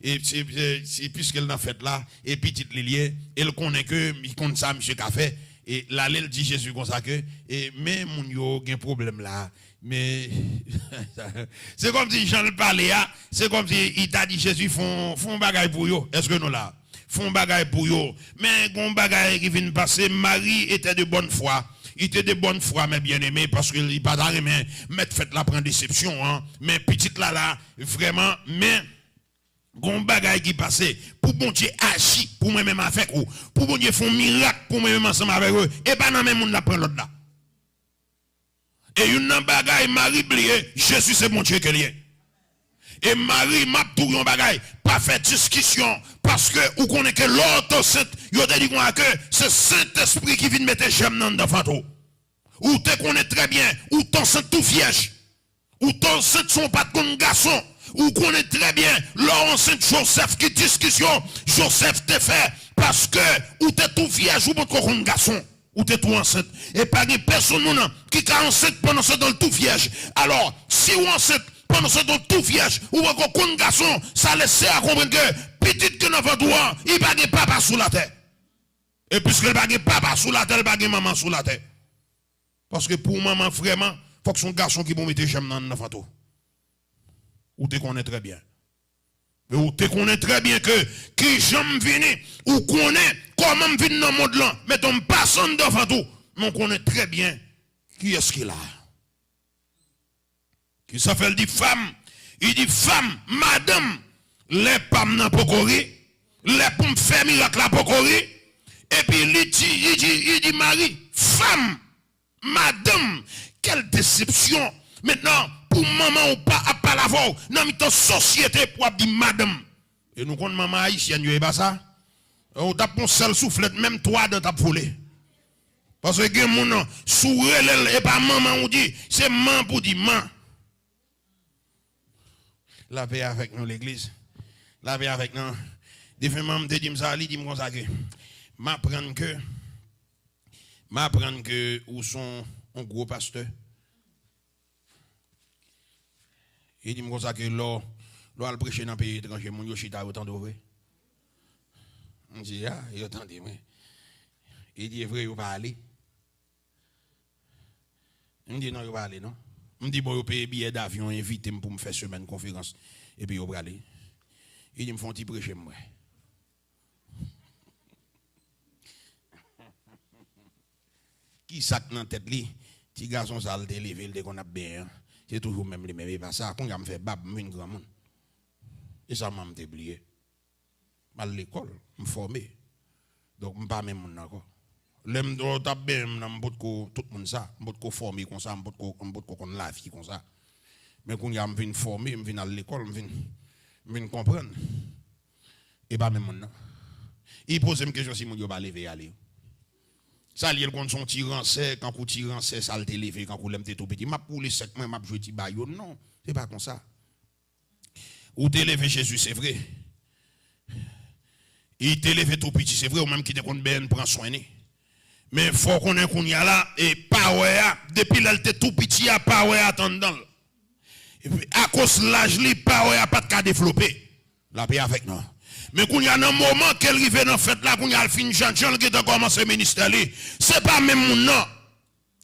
E se, se, se piske l nan fèt la, e pitit li l ye, e l konnen ke li konn sa misye ka fè, e l ale l di Jezi konsa ke, e men moun yo gen pwoblèm la, men se kòmsi jan l pale a, se kòmsi li ta di Jezi fè yon, fè yon bagay pou yo. Èske nou la? Fè yon bagay pou yo. Men gon bagay ki vin pase, Marie était de bonne foi. Li te de bòn fwa, mes bien-aimés, paske li pa ta renmen mèt fèt la pran desepsyon an. Men pitit la la, vrèman, men gon bagay ki pase. Pou Bondye aji pou mwen menm avèk ou, pou Bondye fè yon mirak pou mwen menm ansanm avèk ou, e pa nan men moun l ap pran lòd la. E youn nan bagay Mari bliye, Jezi se Bondye ke l ye. E Mari, m ap di w yon bagay, pa fè diskisyon, paske ou konnen ke lè w t ansent, yo te di konsa ke se Sentespri ki vin mete jèm nan anndan vant ou. Ou te konnen trè byen, ou t ansent tou vyèj. Ou t ansent san w pa t konn gason. Ou konnen trè byen, lè w ansent Joseph, ki diskisyon Joseph te fè, paske ou te tou vyèj, ou potko konn gason. Ou te tou ansent. E pa gen pèsonn moun ki ka ansent pandan se tan l tou vyèj. Alò, si w ansent pandan se tan l tou vyèj, ou poko konn gason, sa lese a konprann ke pitit ki nan vant ou an, li pa gen papa sou latè. E piske l pa gen papa sou latè, l pa gen manman sou latè. Paske pou w manman vrèman, fòk se yon gason ki pou mete jèm nan anndan vant ou. Ou te konnen trè byen. Men ou te konnen trè byen ke kijan m vini, ou konnen kòman m vin nan mond lan. Meton m pase anndan vant ou, men ou konnen trè byen kiyès ki la. Kisa fè l di fanm? Li di fanm, madanm, lè pa m nan poko rive, lè pou m fè mirak la poko rive. Epi li di, li di, li di Mari, fanm, madanm, kèl desepsyon! Mentnan, pou manman w pa ap pale avè w nan mitan sosyete pou w ap di madanm. E nou konn manman ayisyèn yo, e pa sa? Ou t ap pran sèl souflèt, menm twa dan t ap vole. Paske gen moun, si w rele l, e pa manman w di, se man pou di man. Lapè avèk nou, legliz. Lapè avèk nou. Defen manman m te di m sa, li di m konsa ke, m aprann ke, m aprann ke ou se yon, yon gwo pastè. Li di m konsa ke lè w, lè w al preche nan peyi etranje, moun yo chita, yo tande w vre. M di, a, yo tande mwen. Li di, e vre, yo pa ale. M di, non, yo pa ale, non. M di, bon, yo peye biyè davyon, envite m pou m fè semèn konferans, epi yo prale. Li di m, fè yon ti preche m wè. Kisa k nan tèt li? Ti gason sa l te leve, l te konn ap benyen an, se toujou menm li menm, e pa sa. Kounye a m fè bab, m vin granmoun. E sa manman m te bliye. M al lekòl, m fòme. Donk, m pa menm moun nan ankò. Lè m t ap benyen m nan, m potko tout moun sa. M potko fòme konsa, m potko, m potko konn lavi konsa. Men kounye a, m vin fòme, m vin al lekòl, m vin, m vin konprann. E pa menm moun nan. Li poze m kesyon si moun yo pa leve y ale yo. Sa l ye, l konn se yon ti ransè, kankou ti ransè sa l te leve, kankou lè m te tou piti. M ap woule sèk mwen, m ap jwe ti bayo. Non, se pa konsa. Ou te leve Jezi, se vre. Li te leve tou piti, se vre, ou menm ki te konn benyen l, pran swen li. Men fò w konnen kounye a la, e pawè a, depi lè l te tou piti a, pawè a t anndan l. Epi, akoz laj li, pawè a pa t ka devlope. Lapè avèk nou. Men kounye a, nan moman ke l rive nan fèt la, kounye a, l fin jandjan, l gentan kòmanse ministè li. Se pa menm moun nan.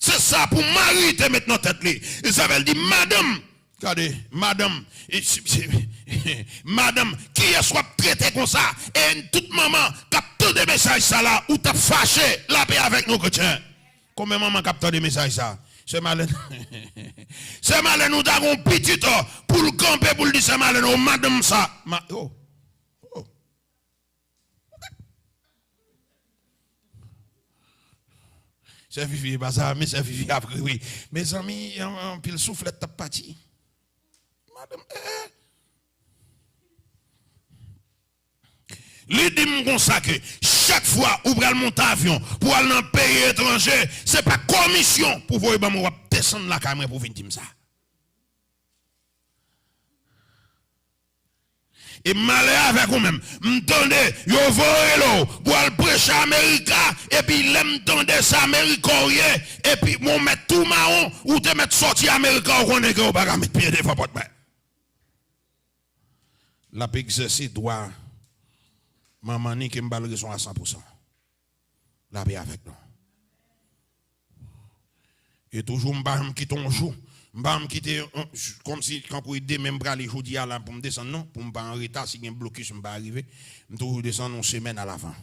Se sa pou mari te met nan tèt li. Izabèl di, madanm, gade, madanm, e, si, si, madanm, kiyès w ap trete konsa? E tout manman k ap tande mesaj sa la, ou t ap fache, lapè avèk nou, kretyen. Konbyen manman k ap tande mesaj sa? Sè Malèn, Sè Malèn, ou ta gon pitit, oh, pou l kanpe, pou l di Sè Malèn, oh, madanm sa. Ma, oh, oh. Sè Fifi, e pa sa, men Sè Fifi ap ri, wi. Mezanmi, an, anpil souflèt t ap pati. Madanm, eh. Li di m konsa ke chak fwa ou pral monte avyon pou al nan peyi etranje, se pa komisyon pou voye ban mwen, w ap desann lakay mwen pou vin di m sa. E malè avèk ou menm, m tande yo voye l pou al preche Amerika, epi lè m tande se Amerika w ye, epi bon, w mèt tou mawon, ou te mèt sòti Amerika, ou konnen ke ou pa ka met pye devan pòt mwen. L ap egzèse dwa manman ni ke m ba l rezon a san pou san. Lapè avèk nou. E toujou, m pa janm kite yon jou. M pa janm kite yon, kòmsi, kankou e demen m prale jodi a la pou m desann, non. Pou m pa an reta, si gen blokis, m pa rive. M toujou desann yon semèn alavan.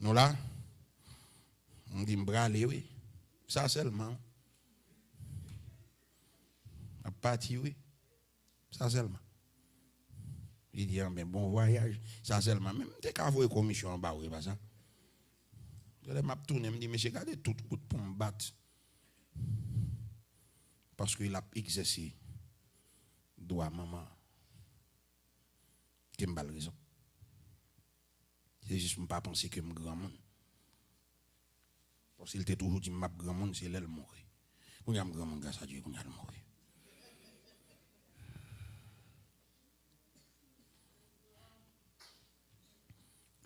Nou la? M di m prale, wi. Sa sèlman. M ap pati, wi. Sa sèlman. Li di, anben, bon vwayaj. Sa sèlman. Men m te ka voye komisyon anba w, e pa sa? Lè m ap tounen, m di, mesye, gade tout wout pou m bat. Paske l ap egzèse dwa manman. Ke m ba l rezon. Se jis m pa panse ke m granmoun. Paske l te toujou di m m ap granmoun, se lè l mouri. Kounye a m granmoun, gras a Dye, kounye a l mouri.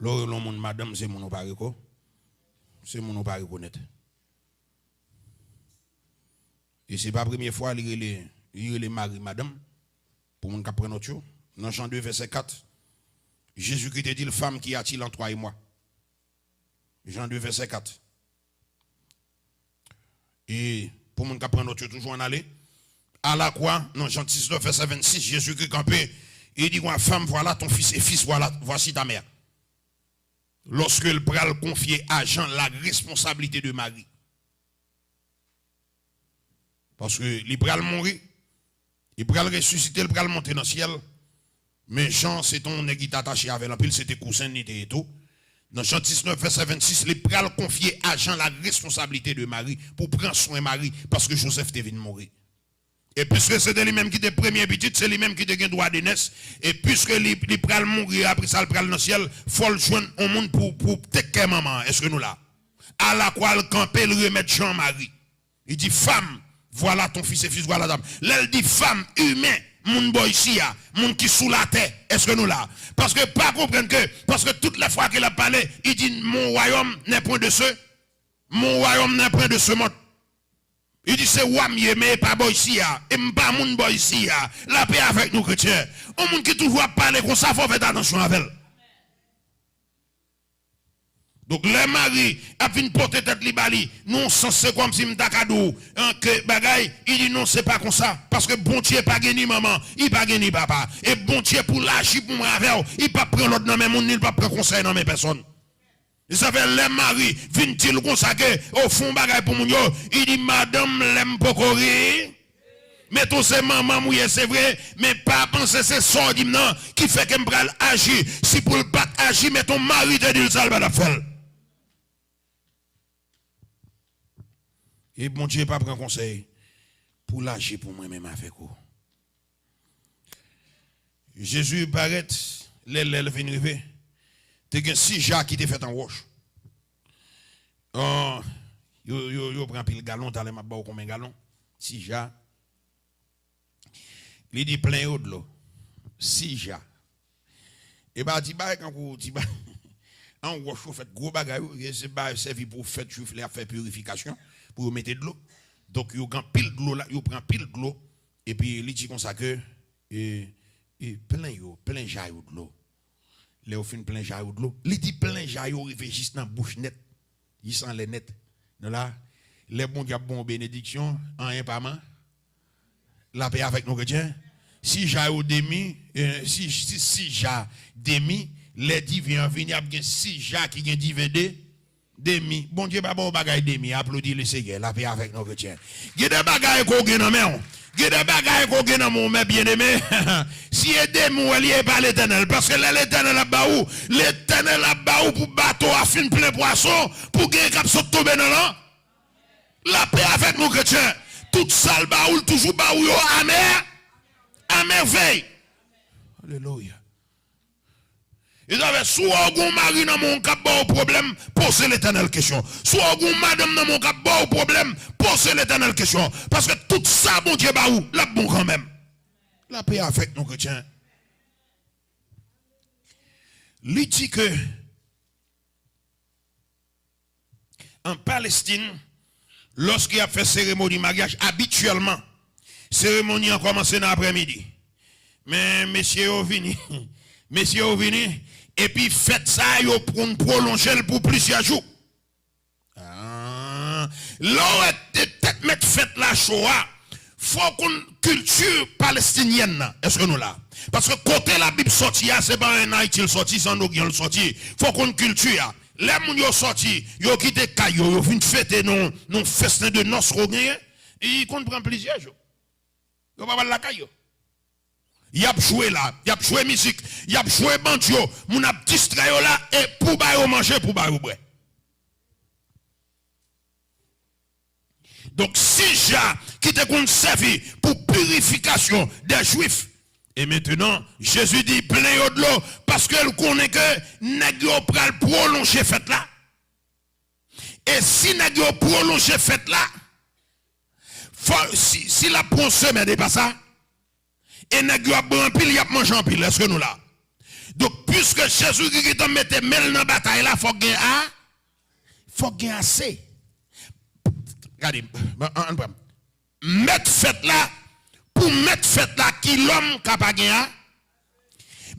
Lè w rele yon moun madanm, se moun ou pa reko-, se moun ou pa rekonèt. E se pa premye fwa li rele, li rele mari madanm. Pou moun k ap pran nòt yo, nan Jan de vèsè kat, Jezikri te di l, femme, qu'y a-t-il entre toi et moi? Jan de vèsè kat. E pou moun k ap pran nòt yo, toujou ann ale. À la croix, nan Jan diznèf, vèsè vennsis, Jezikri kanpe, e di, femme, voilà ton fils, et fils, voilà, voici ta mère. Lorsque l pral konfye a Jan la responsabilité de Marie. Paske li pral mouri, li pral resisite, li pral monte nan syèl. Men Jan, se te yon nèg ki t atache avè l anpil, se te kouzen li te ye tou. Nan Jan diznèf, vèsè vennsis, li pral konfye a Jan la responsabilité de Marie, pou pran swen Mari, paske Jozèf te vin mouri. E piske se te li menm ki te premye pitit, se li menm ki te gen dwa de nès. E piske li, li pral mouri, apre sa, l pral nan syèl, fò l jwenn yon moun pou, pou take care manman an. Èske nou la? Alakwa l kanpe, l remèt Jan Mari. Li di, femme, voilà ton fils, et fils, voilà ta mère. Lè l di femme, imen, moun bò isi a, moun ki sou latè, èske nou la? Paske pa konprann ke, paske tout lè fwa ke l ap pale, li di, mon royaume n'est point de ce, mon royaume n'est point de ce monde. Li di, se wa m ye, men e pa bò isi a, e m pa moun bò isi a. Lapè avèk nou, kretyen. Yon moun ki toujou ap pale konsa, fò w fè atansyon avè l. Donk, lè Mari ap vin pote tèt li ba li, nan yon sans, se kòmsi m ta ka di w, an, ke bagay, li di, non, se pa konsa. Paske Bondye pa gen ni manman, li pa gen ni papa. E Bondye pou l aji pou mwen avè w, li p ap pran lòd nan men moun, ni l p ap pran konsèy nan men pèsòn. Sa fè lè Mari vin di l konsa ke, o, fè yon bagay pou moun yo, li di, madanm, lè m poko ri, Meton se manman m ou ye, se vre, men pa panse se sa w di m nan ki fè ke m pral aji. Si pou l pa t aji, meton Mari te di l sa, l pa t ap fè l. E Bondye pa pran konsèy pou l aji pou mwen menm avèk ou. Jezi parèt, lè, lè l vin rive, te gen sis ja ki te fèt an wòch. An, yo, yo, yo pran pil galon, talè m ap ba w konbyen galon. Sis ja. Li di, plen yo dlo. Sis ja. E pa ti bagay kankou ti bagay. An wòch yo fèt gwo bagay, wi. E se bagay sèvi pwofèt jwif lè y ap fè pirifikasyon, pou yo mete dlo. Donk, yo gen pil dlo la, yo pran pil dlo, epi li di konsa ke, e, e plen yo, plen ja yo dlo. Lè yo fin plen ja yo dlo, li di plen ja yo rive jis nan bouch nèt, jis anlè nèt. Nou la, lè Bondye ap ba w benediksyon, anyen pa man. Lapè avèk nou, kretyen. Sis ja yo demi, eh, sis, sis, sis ja demi, lè diven an vini, ap gen sis ja ki gen diven de, demi. Bondye pa ba w bagay demi, aplodi Lesenyè, lapè avèk nou, kretyen. Gen de bagay ke w gen nan men w. Gen de bagay ke w gen nan men w, men byeneme, si e demi w wè li, e pa Letènèl. Paske lè Letènèl ap ba ou, Letènèl ap ba ou pou bato a fin plen pwason, pou gen k ap sot tonbe nan lan. Lapè avèk nou, kretyen. Tout sa l ba ou, l toujou ba ou yo amè, amèvèy. Alelouya. E sa fè, si w wè w gen yon mari nan men w k ap ba w pwoblèm, poze Letènèl kesyon. Si w wè w gen yon madanm nan men w k ap ba w pwoblèm, poze Letènèl kesyon. Paske tout sa Bondye ba ou, l ap bon kanmenm. Lapè avèk nou, kretyen. Li di ke An Palestin, lòske y ap fè seremoni maryaj, abityèlman, seremoni an kòmanse nan aprèmidi. Men mesye yo vini, mesye yo vini, epi fèt sa a, yo konn pwolonje l pou plizyè jou. Ah, lè w wè tèt mèt fèt la cho a, fò w konn kilti palestinyèn nan. Èske nou la? Paske kote Labib sòti a, se pa an Ayiti l sòti, se an Oryan l sòti. Fò w konn kilti a. Lè moun yo sòti, yo kite kay yo, yo vin fete nan, nan festen de nòs ke w genyen, li konn pran plizyè jou. Yo pa pral lakay yo. Y ap jwe la, y ap jwe mizik, y ap jwe banjo, moun ap distrè yo la, e pou ba yo manje, pou ba yo bwè. Donk, sis ja ki te konn sèvi pou pirifikasyon dè Jwif. E mentenan, Jezi di, plen yo dlo, paske l konnen ke nèg yo pral pwolonje fèt la. E si nèg yo pwolonje fèt la, fò, si, si l ap pran yon semèn, e pa sa, e nèg yo ap bwè anpil, y ap manje anpil. Èske nou la? Donk, piske Jezi ki gentan mete men l nan batay la, fòk gen a, fòk gen ase. Gade, an, an pran. Mèt fèt la, pou mèt fèt la, ki lòm ka pa gen a,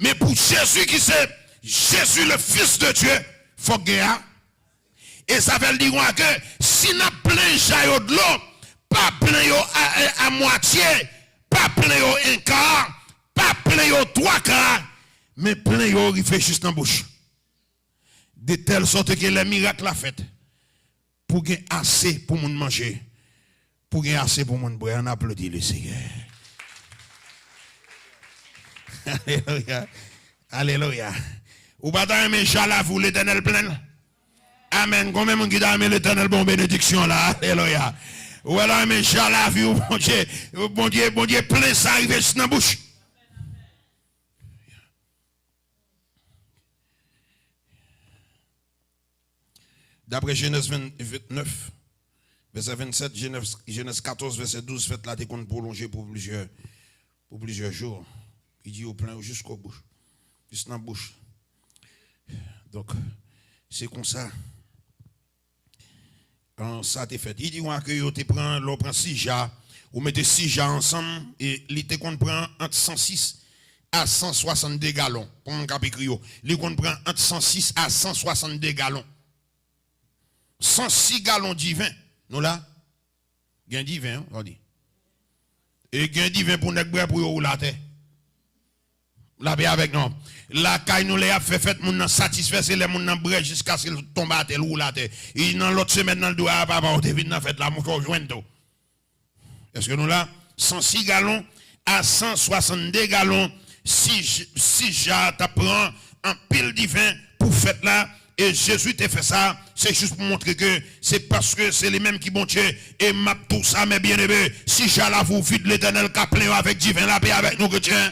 men pou Jezi ki se Jezi, le Fils de Dieu, fòk gen a. E sa fè l di konsa ke si n ap plen ja yo dlo, pa plen yo a, a, a mwatye, pa plen yo en ka, pa plen yo twa ka, men plen yo rive jis nan bouch. De tèl sòt ke lè mirak la fèt, pou gen ase pou moun manje, pou gen ase pou moun bwè. Ann aplodi Lesenyè. Alelouya. Alelouya. Ou pa ta renmen ja lavi w Letènèl plen l? Amèn. Konbyen moun ki ta renmen Letènèl ba w benediksyon la? Alelouya. Ou pa ta renmen ja lavi w, Bondye, Bondye, Bondye plen sa rive jis nan bouch. Daprè Jenèz ven, vennèf, vèsè vennsèt, Jenèz, Jenèz katòz, vèsè douz, fèt la te konn pwolonje pou plizyè, pou plizyè jou. Li di yo plen yo jiskobou, jis nan bouch. Donk, se konsa. An, sa te fèt. Li di konsa ke yo te pran, lè w pran sis ja, ou mete sis ja ansanm, e li te konn pran ant san sis a san swasannde galon. Pou moun k ap ekri yo, li konn pran ant san sis a san swasannde galon. San sis galon diven. Nou la? Gen diven, wi, sa w di. E gen diven pou nèg bwè pou yo woule atè. Lapè avèk nou. Lakay nou, lè y ap fè fèt, moun nan satisfè, se lè moun nan bwè jiskaske l tonbe atè, l woule atè. E nan lòt semèn nan, l di w, a, papa, w te vin nan fèt la, monchè, w jwenn tou. Èske nou la? San sis galon a san swasannde galon, sis, sis ja t ap pran anpil diven pou fèt la, e Jezi te fè sa, se jis pou montre ke se paske se li menm ki Bondye, e m ap di w sa, men byeneme, si ja lavi w vid, Letènèl ka plen yo avèk diven. Lapè avèk nou, kretyen.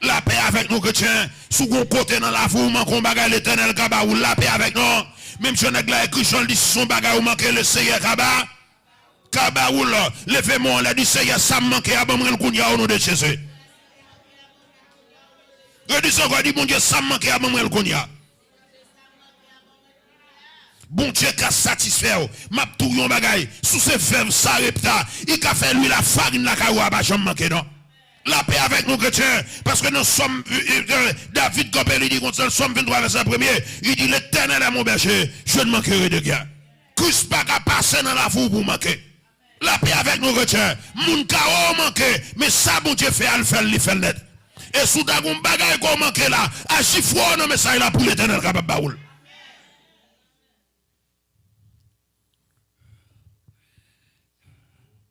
Lapè avèk nou, kretyen. Si w gen yon kote nan lavi w manke yon bagay, Letènèl ka ba ou l. Lapè avèk nou. Menm jan nèg la ekri, jan l di, si se yon bagay ou manke, Lesenyè ka ba, ka ba ou l. Leve men w anlè, di, Senyè, sa m manke a, ban mwen l kounye a, o non de Jezi. Redi sa ankò, di, Bondye, sa m manke a, ban mwen l kounye a. Bondye ka satisfè w. M ap di w yon bagay. Si w se vèv Sarepta, li ka fè lwil a farin lakay ou a pa janm manke, non. Lapè avèk nou, kretyen, paske nan Sòm, euh, euh, David kanpe, li di konsa, Sòm venntrwa, vèsè premye, li di, L'Éternel est mon berger, je ne manquerai de rien. Kris pa ka pase nan lavi w pou w manke. Lapè avèk nou, kretyen. Moun ka wè w manke, men sa Bondye fè a, l fè l, li fè l nèt. E si w ta gen yon bagay ke w manke la, aji fò nan mesaj la pou Letènèl kapab ba ou l.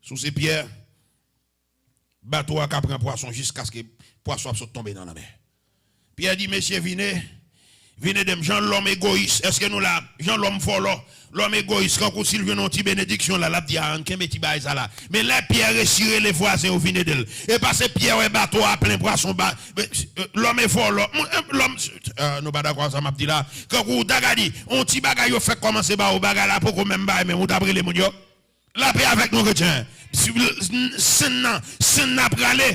Si w se Pyè, bato a ka pran pwason jiskaske pwason ap sot tonbe nan lanmè. Pyè di, Mesye, vin, vin ede m. Jan lòm egoyis, èske nou la? Jan lòm vòlò, lòm egoyis, kankou si l jwenn yon ti benediksyon la, l ap di, a, ann kenbe ti bagay sa la. Men lè Pyè resi rele vwazen yo vin ede l. E paske Pyè wè bato a plen pwason, ba, lòm e vòlò, lòm, nou pa dakò ak sa m ap di la. Kankou w ta ka di, yon ti bagay yo fèk kòmanse ba ou, bagay la poko menm bay, men ou t ap rele moun yo. Lapè avèk nou, kretyen. Si, senn nan, senn nan ap rale,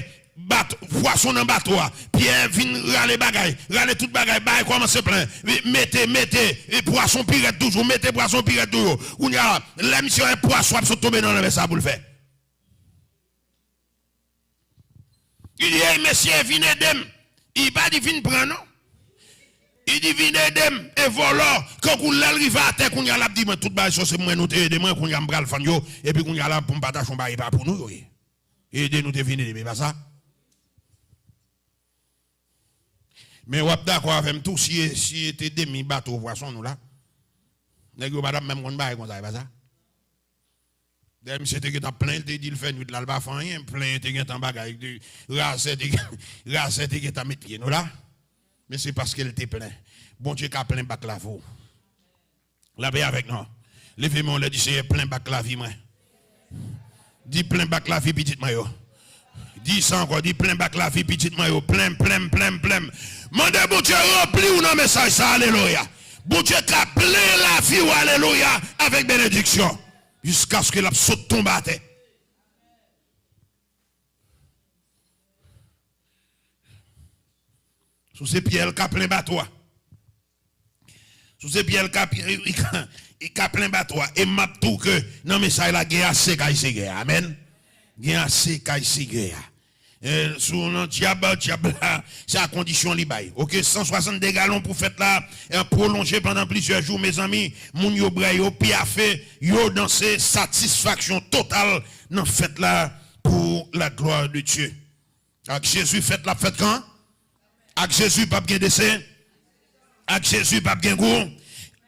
bat, pwason nan bato a. Pyè vin rale bagay, rale tout bagay, bagay kòmanse plen. Mete, mete, e pwason pi rèd toujou, mete pwason pi rèd toujou. Kounye a, lè misye wè pwason ap sot tonbe nan lanmè, sa pou l fè? Li di, ey, mesye, vin ede m. Li pa di, vin pran, non. Li di, vin ede m. E vòlò, kankou lè l rive atè, kounye a, l ap di, mwen, tout bagay sa, se mwen nou te ede mwen, kounye a, m pral fann yo, epi kounye a la, pou m pa ta chon bagay, e pa pou nou yo ye. Ede nou te vin ede m, e pa sa? Men w ap dakò avè m tou, si, si e te demi bato pwason nou la, nèg yo pa t ap menm konn bagay konsa, e pa sa? Dayè, misye te gentan plen, li te di l fè nwit la, l pa fè anyen, plen te gentan bagay, razè te, razè te gentan met pye nou la. Men se paske l te plen. Bondye ka plen bak lavi w. Lapè avèk nou. Leve men w lè, di, Seyè, plen bak lavi mwen. Di, plen bak lavi pitit mwen yo. Di sa ankò, di, plen bak lavi pitit mwen yo. Plen, plen, plen, plen. Mande Bondye ranpli w nan mesaj sa, alelouya. Bondye ka plen lavi w, alelouya, avèk benediksyon. Jiskaske l ap sot tonbe atè. Si w se Pyè, l ka plen bato a. Si w se Pyè, l ka, li ka, li ka plen bato a. E m ap di w ke nan mesaj la, gen ase kay Seyè a. Amèn. Gen ase kay Seyè a. Eh, si w nan dyab, dyab la, se a kondisyon li bay. Oke, san swasannde galon pou fèt la, eh, pwolonje pandan plizyè jou, mezanmi, moun yo bwè, yo pyafe, yo danse, satisfaksyon total nan fèt la pou la glwa de Dye. Ak Jezi, fèt la ap fèt kan? Ak Jezi, p ap gen dese. Ak Jezi, p ap gen gou.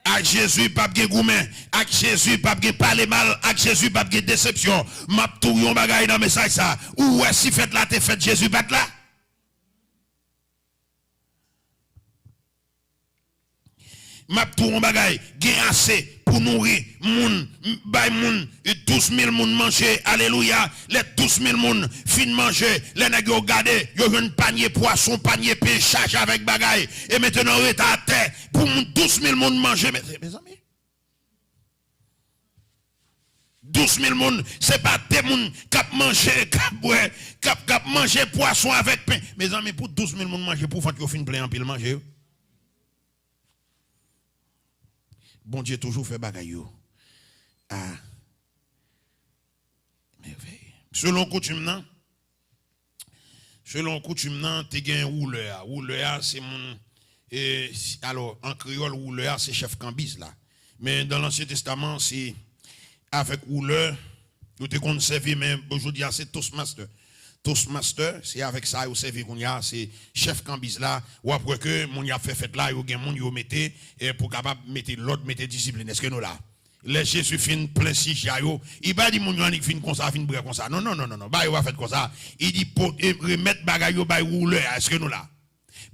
Ak Jezi, p ap gen goumen. Ak Jezi, p ap gen pale mal. Ak Jezi, p ap gen desepsyon. M ap di w yon bagay nan mesaj sa. Ou wè, si fèt la te fèt, Jezi pa t la? M ap di w yon bagay, gen ase pou nouri moun, m-, bay moun, douz mil moun manje, alelouya. Lè douz mil moun fin manje, lè nèg yo gade, yo jwenn panye pwason, panye pen chaje avèk bagay, e mentenan yo rete atè pou moun, douz mil moun manje. Mezanmi, douz mil moun, se pa de moun k ap manje, k ap bwè, k ap, k ap manje pwason avèk pen. Mezanmi, pou douz mil moun manje, pou vant yo fin plen anpil manje yo. Bondye toujou fè bagay yo a mèvèy. Selon koutim nan, selon koutim nan, te gen woulè a. Woulè a, se moun, e, si, alò, an kreyòl, woulè a, se chèf kanbiz la. Men, nan Ansyen Testaman, se avèk woulè, yo te konn sèvi, men jodi a, se toastmaster. Toastmaster, se avèk sa yo sèvi kounye a, se chèf kanbiz la. W ap wè ke moun y ap fè fèt la, yo gen moun yo mete, e, pou kapab mete lòd, mete disiplin. Èske nou la? Lè Jezi fin plen sijya yo, li pa di moun yo annik vin konsa, vin bwè konsa. Non, non, non, non, non. Bagay yo pa fèt konsa. Li di, po-, e, remèt bagay yo bay woulè a. Èske nou la?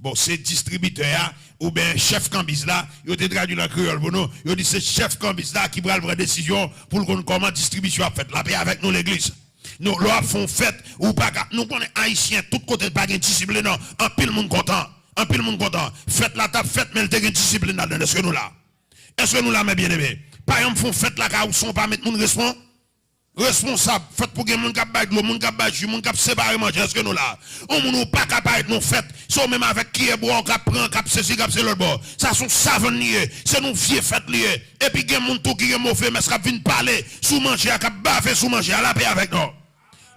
Bon, se distribitè a, oubyen chèf kanbiz la, yo te tradui l an kreyòl pou nou, yo di se chèf kanbiz la ki pral pran desizyon pou l konn kòman distribisyon ap fèt. Lapè avèk nou, legliz. Nou, lè w ap fè yon fèt, ou pa ka, nou konnen Ayisyen, tout kote pa gen disiplin, non. Anpil moun kontan. Anpil moun kontan. Fèt la t ap fèt, men l te gen disiplin ladan l. Èske nou la? Èske nou la, mè byeneme? Pa janm fè yon fèt lakay ou san w pa met moun respon-, responsab. Fèt pou gen moun k ap bay dlo, moun k ap bay ji, moun k ap separe manje. Èske nou la? Yon moun ou pa ka parèt nan yon fèt, se w menm avèk kiyè bwa w k ap pran, k ap sezi, k ap se lòt bò. Sa se yon savann li ye. Se yon vye fèt li ye. Epi gen moun tou ki gen move mès k ap vin pale sou manje a, k ap bave sou manje a. Lapè avèk nou.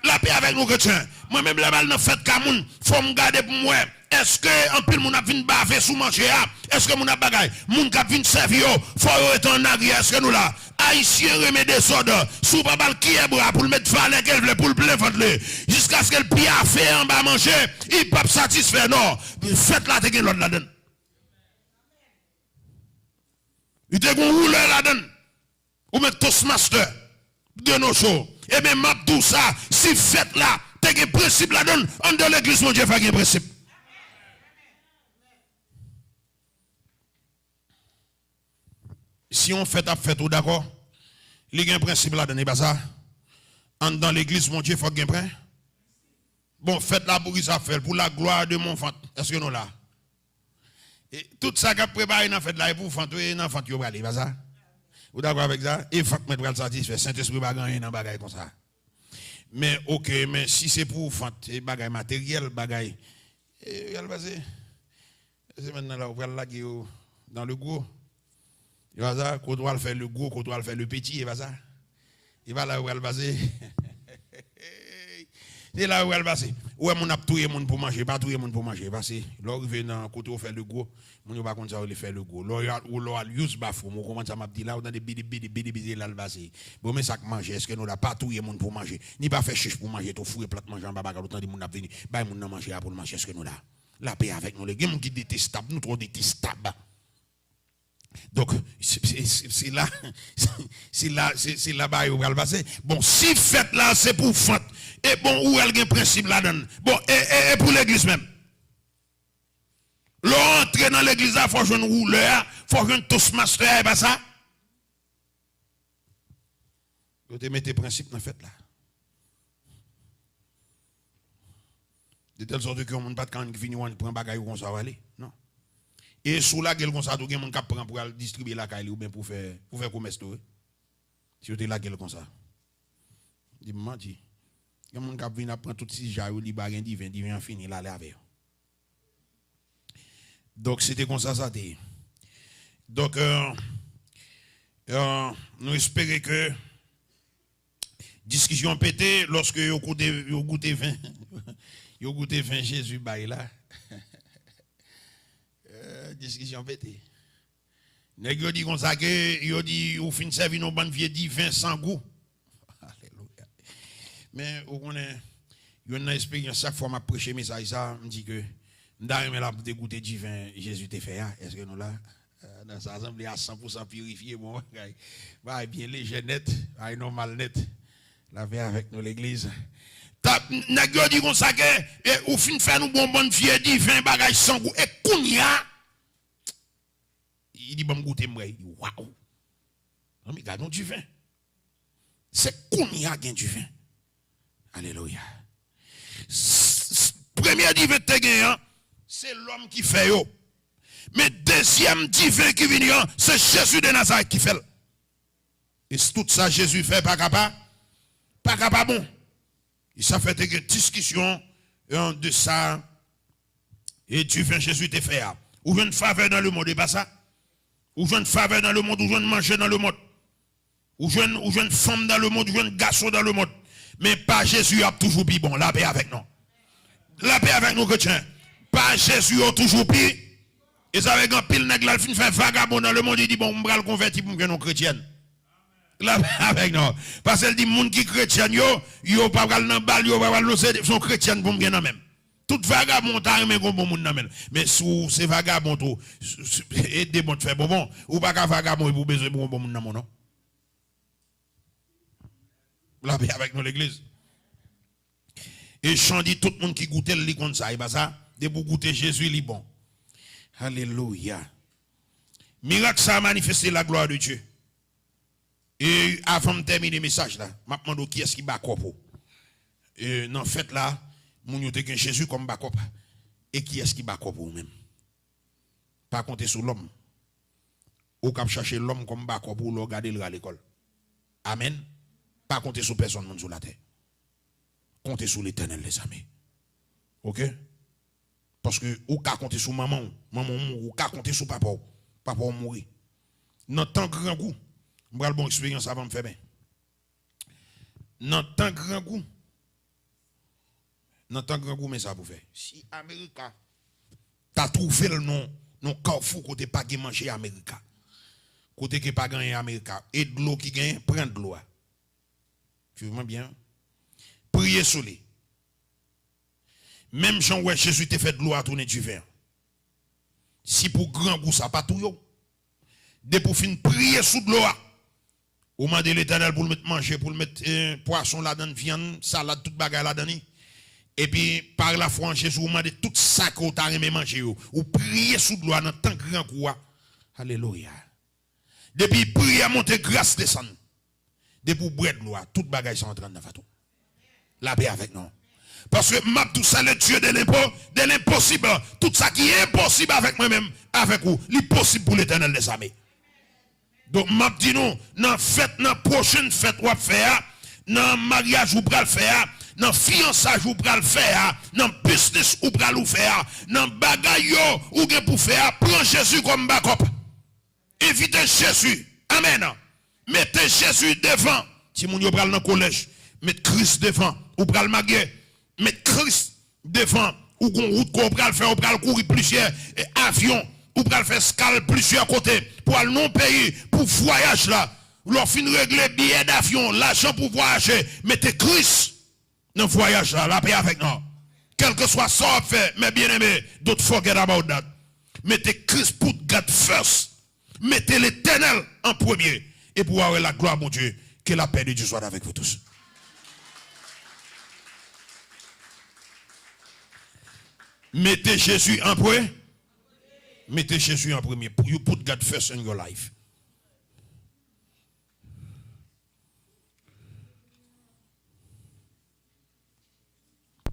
Lapè avèk nou, kretyen. Mwen menm, lè m al nan fèt ka moun, fò m gade pou m wè, èske anpil moun ap vin bave sou manje a? Èske moun ap bagay? Moun k ap vin sèvi yo, fò yo rete ann aryè. Èske nou la? Ayisyen renmen dezòd. Si w pa ba l kiyè bra pou l met valè ke l vle, pou l plen vant li, jiskaske l pyafe anba manje, li p ap satisfè non. Fèt la te gen lòd ladan l. Li te gen woulè ladan l. Ou menm Toastmaster, de nos jours. Ebyen, m ap di w sa, si fèt la te gen prensip ladan l, anndan legliz Bondye fè gen prensip. Si yon fèt ap fèt, ou dakò? Li gen prensip ladan l, e pa sa? Anndan legliz Bondye, fòk gen pren. Bon, fèt la, poukisa ap fè l? Pour la gloire de mon ventre. Èske nou la? E tout sa k ap prepare nan fèt la, e pou vant, e nan vant yo prale, e pa sa? Ou dakò avèk sa? E vant mwen pral satisfè. Sentespri pa gen anyen nan bagay konsa. Men, oke, men si se pou vant, e bagay materyèl, bagay, e, pral pase. Semèn nan la, ou pral lage yo dans le gros. E pa sa, kote w al fè le gros, kote w al fè le petit, e pa sa? E pa la yo pral pase. Se la yo pral pase. Ou wè moun ap touye moun pou manje, pa touye moun pou manje. Pase, lè w rive nan kote w fè le gros, moun yo pa konn sa yo rele fè le gros. Lè w al, ou lè w al use bathroom, ou konprann sa m ap di la, ou tande bidip, bidip, bidip, bidip, la l pase. Bon, men sa k manje, èske nou la? Pa touye moun pou manje. Ni pa fè chich pou manje, tou foure plat manje anba bagay, ou tande moun ap vini. Bay moun nan manje a pou l manje, èske nou la? Lapè avèk nou, gen moun ki detestab, nou twò detestab. Donk, se, se, se, se la, se, se la, se, se la bagay yo pral pase. Bon, si fèt la se pou vant, e bon, ou wè l gen prensip ladan l. Bon, e, e, e pou legliz menm? Lè w antre nan legliz la, fò w jwenn woulè a, fò w jwenn Toastmaster a, e pa sa? Yo te mete prensip nan fèt la. De tèl sòt ke yon moun pa t ka annik vini w annik pran bagay ou konsa w ale. Non. E si w lage l konsa tou, gen moun k ap pran pou al distribye lakay li oubyen pou fè, pou fè komès tou, wi. Si yo te lage l konsa. Di m manti. Gen moun k ap vin ap pran tout sis ja yo, li pa gen diven, diven an fini, l ale avè yo. Donk, se te konsa sa te ye. Donk, euh, euh, nou espere ke diskisyon pete lòske yo koute, yo goute ven, yo goute ven Jezi bay la. Euh, diskisyon pete. Nèg yo di konsa ke, yo di, ou fin sèvi nou bann vye diven san gou. Alelouya. Men, ou konnen, youn nan eksperyans, chak fwa m ap preche mesaj sa, m di ke m ta renmen l ap degoute diven Jezi te fè a. Èske nou la? Eh, nan sa, sanble a san pou san pirifye, bon, bagay, bagay byen lejè nèt, bagay nòmal nèt. Lapè avèk nou, legliz. Tap, nèg yo di konsa ke, e, ou fin fè nou bon bann vye diven, bagay san gou. E kounye a, li di, "Ban m goute, m wè." Waw! Zanmi, gade yon diven. Se kounye a gen diven. Alelouya. S-, s-, premye diven te gen an, se lòm ki fè yo. Men dezyèm diven ki vini an, se Jezi de Nazarèt ki fè l. E s-, tout sa Jezi fè pa ka pa, pa ka pa bon. E sa fè te gen diskisyon, euh, de sa, e diven Jezi te fè a. Ou jwenn favè dans le monde, e pa sa? Ou jwenn favè dans le monde, ou jwenn manje dans le monde. Ou jwenn, ou jwenn fanm dans le monde, ou jwenn gason dans le monde. Men pa Jezi, y ap toujou pi bon. Lapè avèk nou. Lapè avèk nou, kretyen. Pa Jezi, yo toujou pi. E sa fè gen anpil nèg la, l fin fè vagabon dans le monde, li di, "Bon, m pral konvèti pou m jwenn yon kretyèn." Lapè avèk nou. Paske l di, "Moun ki kretyèn yo, yo pa pral nan bal, yo pa pral nan se, se yon kretyèn pou m gen nan men m." Tout vagabon ta renmen gon bon moun nan men l. Men si w se vagabon tou, s-, s-, e de bon fè bonbon, ou pa ka vagabon epi w bezwen pou gon bon moun nan men w, non. Lapè avèk nou, legliz. E Jan di, tout moun ki goute l, li konn sa, e pa sa? Depi w goute Jezi, li bon. Alelouya. Mirak sa a manifeste la gloire de Dieu. E avan m tèmine mesaj la, m ap mande w kiyès ki bakòp ou. E nan fèt la, moun yo te gen Jezi kòm bakòp. E kiyès ki bakòp ou menm? Pa konte sou lòm. Ou k ap chache lòm kòm bakòp ou lè w gade l ra lekòl. Amèn. Pa konte sou pèsonn moun sou latè. Konte sou Letènèl, lezanmi. Oke? Paske ou ka konte sou manman w. Manman w mouri, ou ka konte sou papa w. Papa w mouri. Nan tan grangou, m pral ba w eksperyans avan m fèmen. Nan tan grangou, Nan tan grangou, men sa pou fè. Si Amerika ta twouve l nan, nan kafou kote pa gen manje Amerika, kote ke pa gen anyen Amerika, e dlo ki genyen, pran dlo a. Swiv mwen byen. Priye sou li. Menm jan w wè Jezi te fè dlo a tounen diven an. Si pou grangou sa pa touye w, depi w fin priye sou dlo a, ou mande Letènèl pou l met manje, pou l met, eh, pwason ladan l, vyann, salad, tout bagay ladan li. Epi, pa lafwa an Jezi, ou mande tout sa ke w ta renmen manje yo. Ou priye sou dlo a nan tan grangou a. Alelouya. Depi priyè monte, gras desann. Depi w bwè dlo a, tout bagay sa antre anndan vant ou. Lapè avèk nou. Paske m ap di w, c'est le Dieu de l'impo-, de l'impossible. Tout sa ki enposib avèk mwen menm, avèk ou, li posib pou Letènèl dèzame. Donk, m ap di nou, nan fèt, nan pwochen fèt w ap fè a, nan maryaj ou pral fè a, nan fiyansaj ou pral fè a, nan biznis ou pral ou fè a, nan bagay yo ou gen pou fè a, pran Jezi kòm bakòp. Envite Jezi. Amèn. Mete Jezi devan. Timoun yo pral nan kolèj. Met Kris devan. Ou pral marye. Met Kris devan. Ou gon wout ke w pral fè. Ou pral kouri plizyè, eh, avyon. Ou pral fè eskal plizyè kote. Pou al nan peyi. Pou vwayaj la. Lè w fin regle biyè davyon, lajan pou vwayaje, mete Kris nan vwayaj la, lapè avèk nou. Kèlkeswa sa w ap fè, mes bien-aimés, don't forget about that. Mete Kris put God first. Mete Letènèl an premye. Epi w a wè laglwa Bondye. Que la paix de Dieu soit avec vous tous. Mete Jezi an pre-, mete Jezi an premye. You put God first in your life.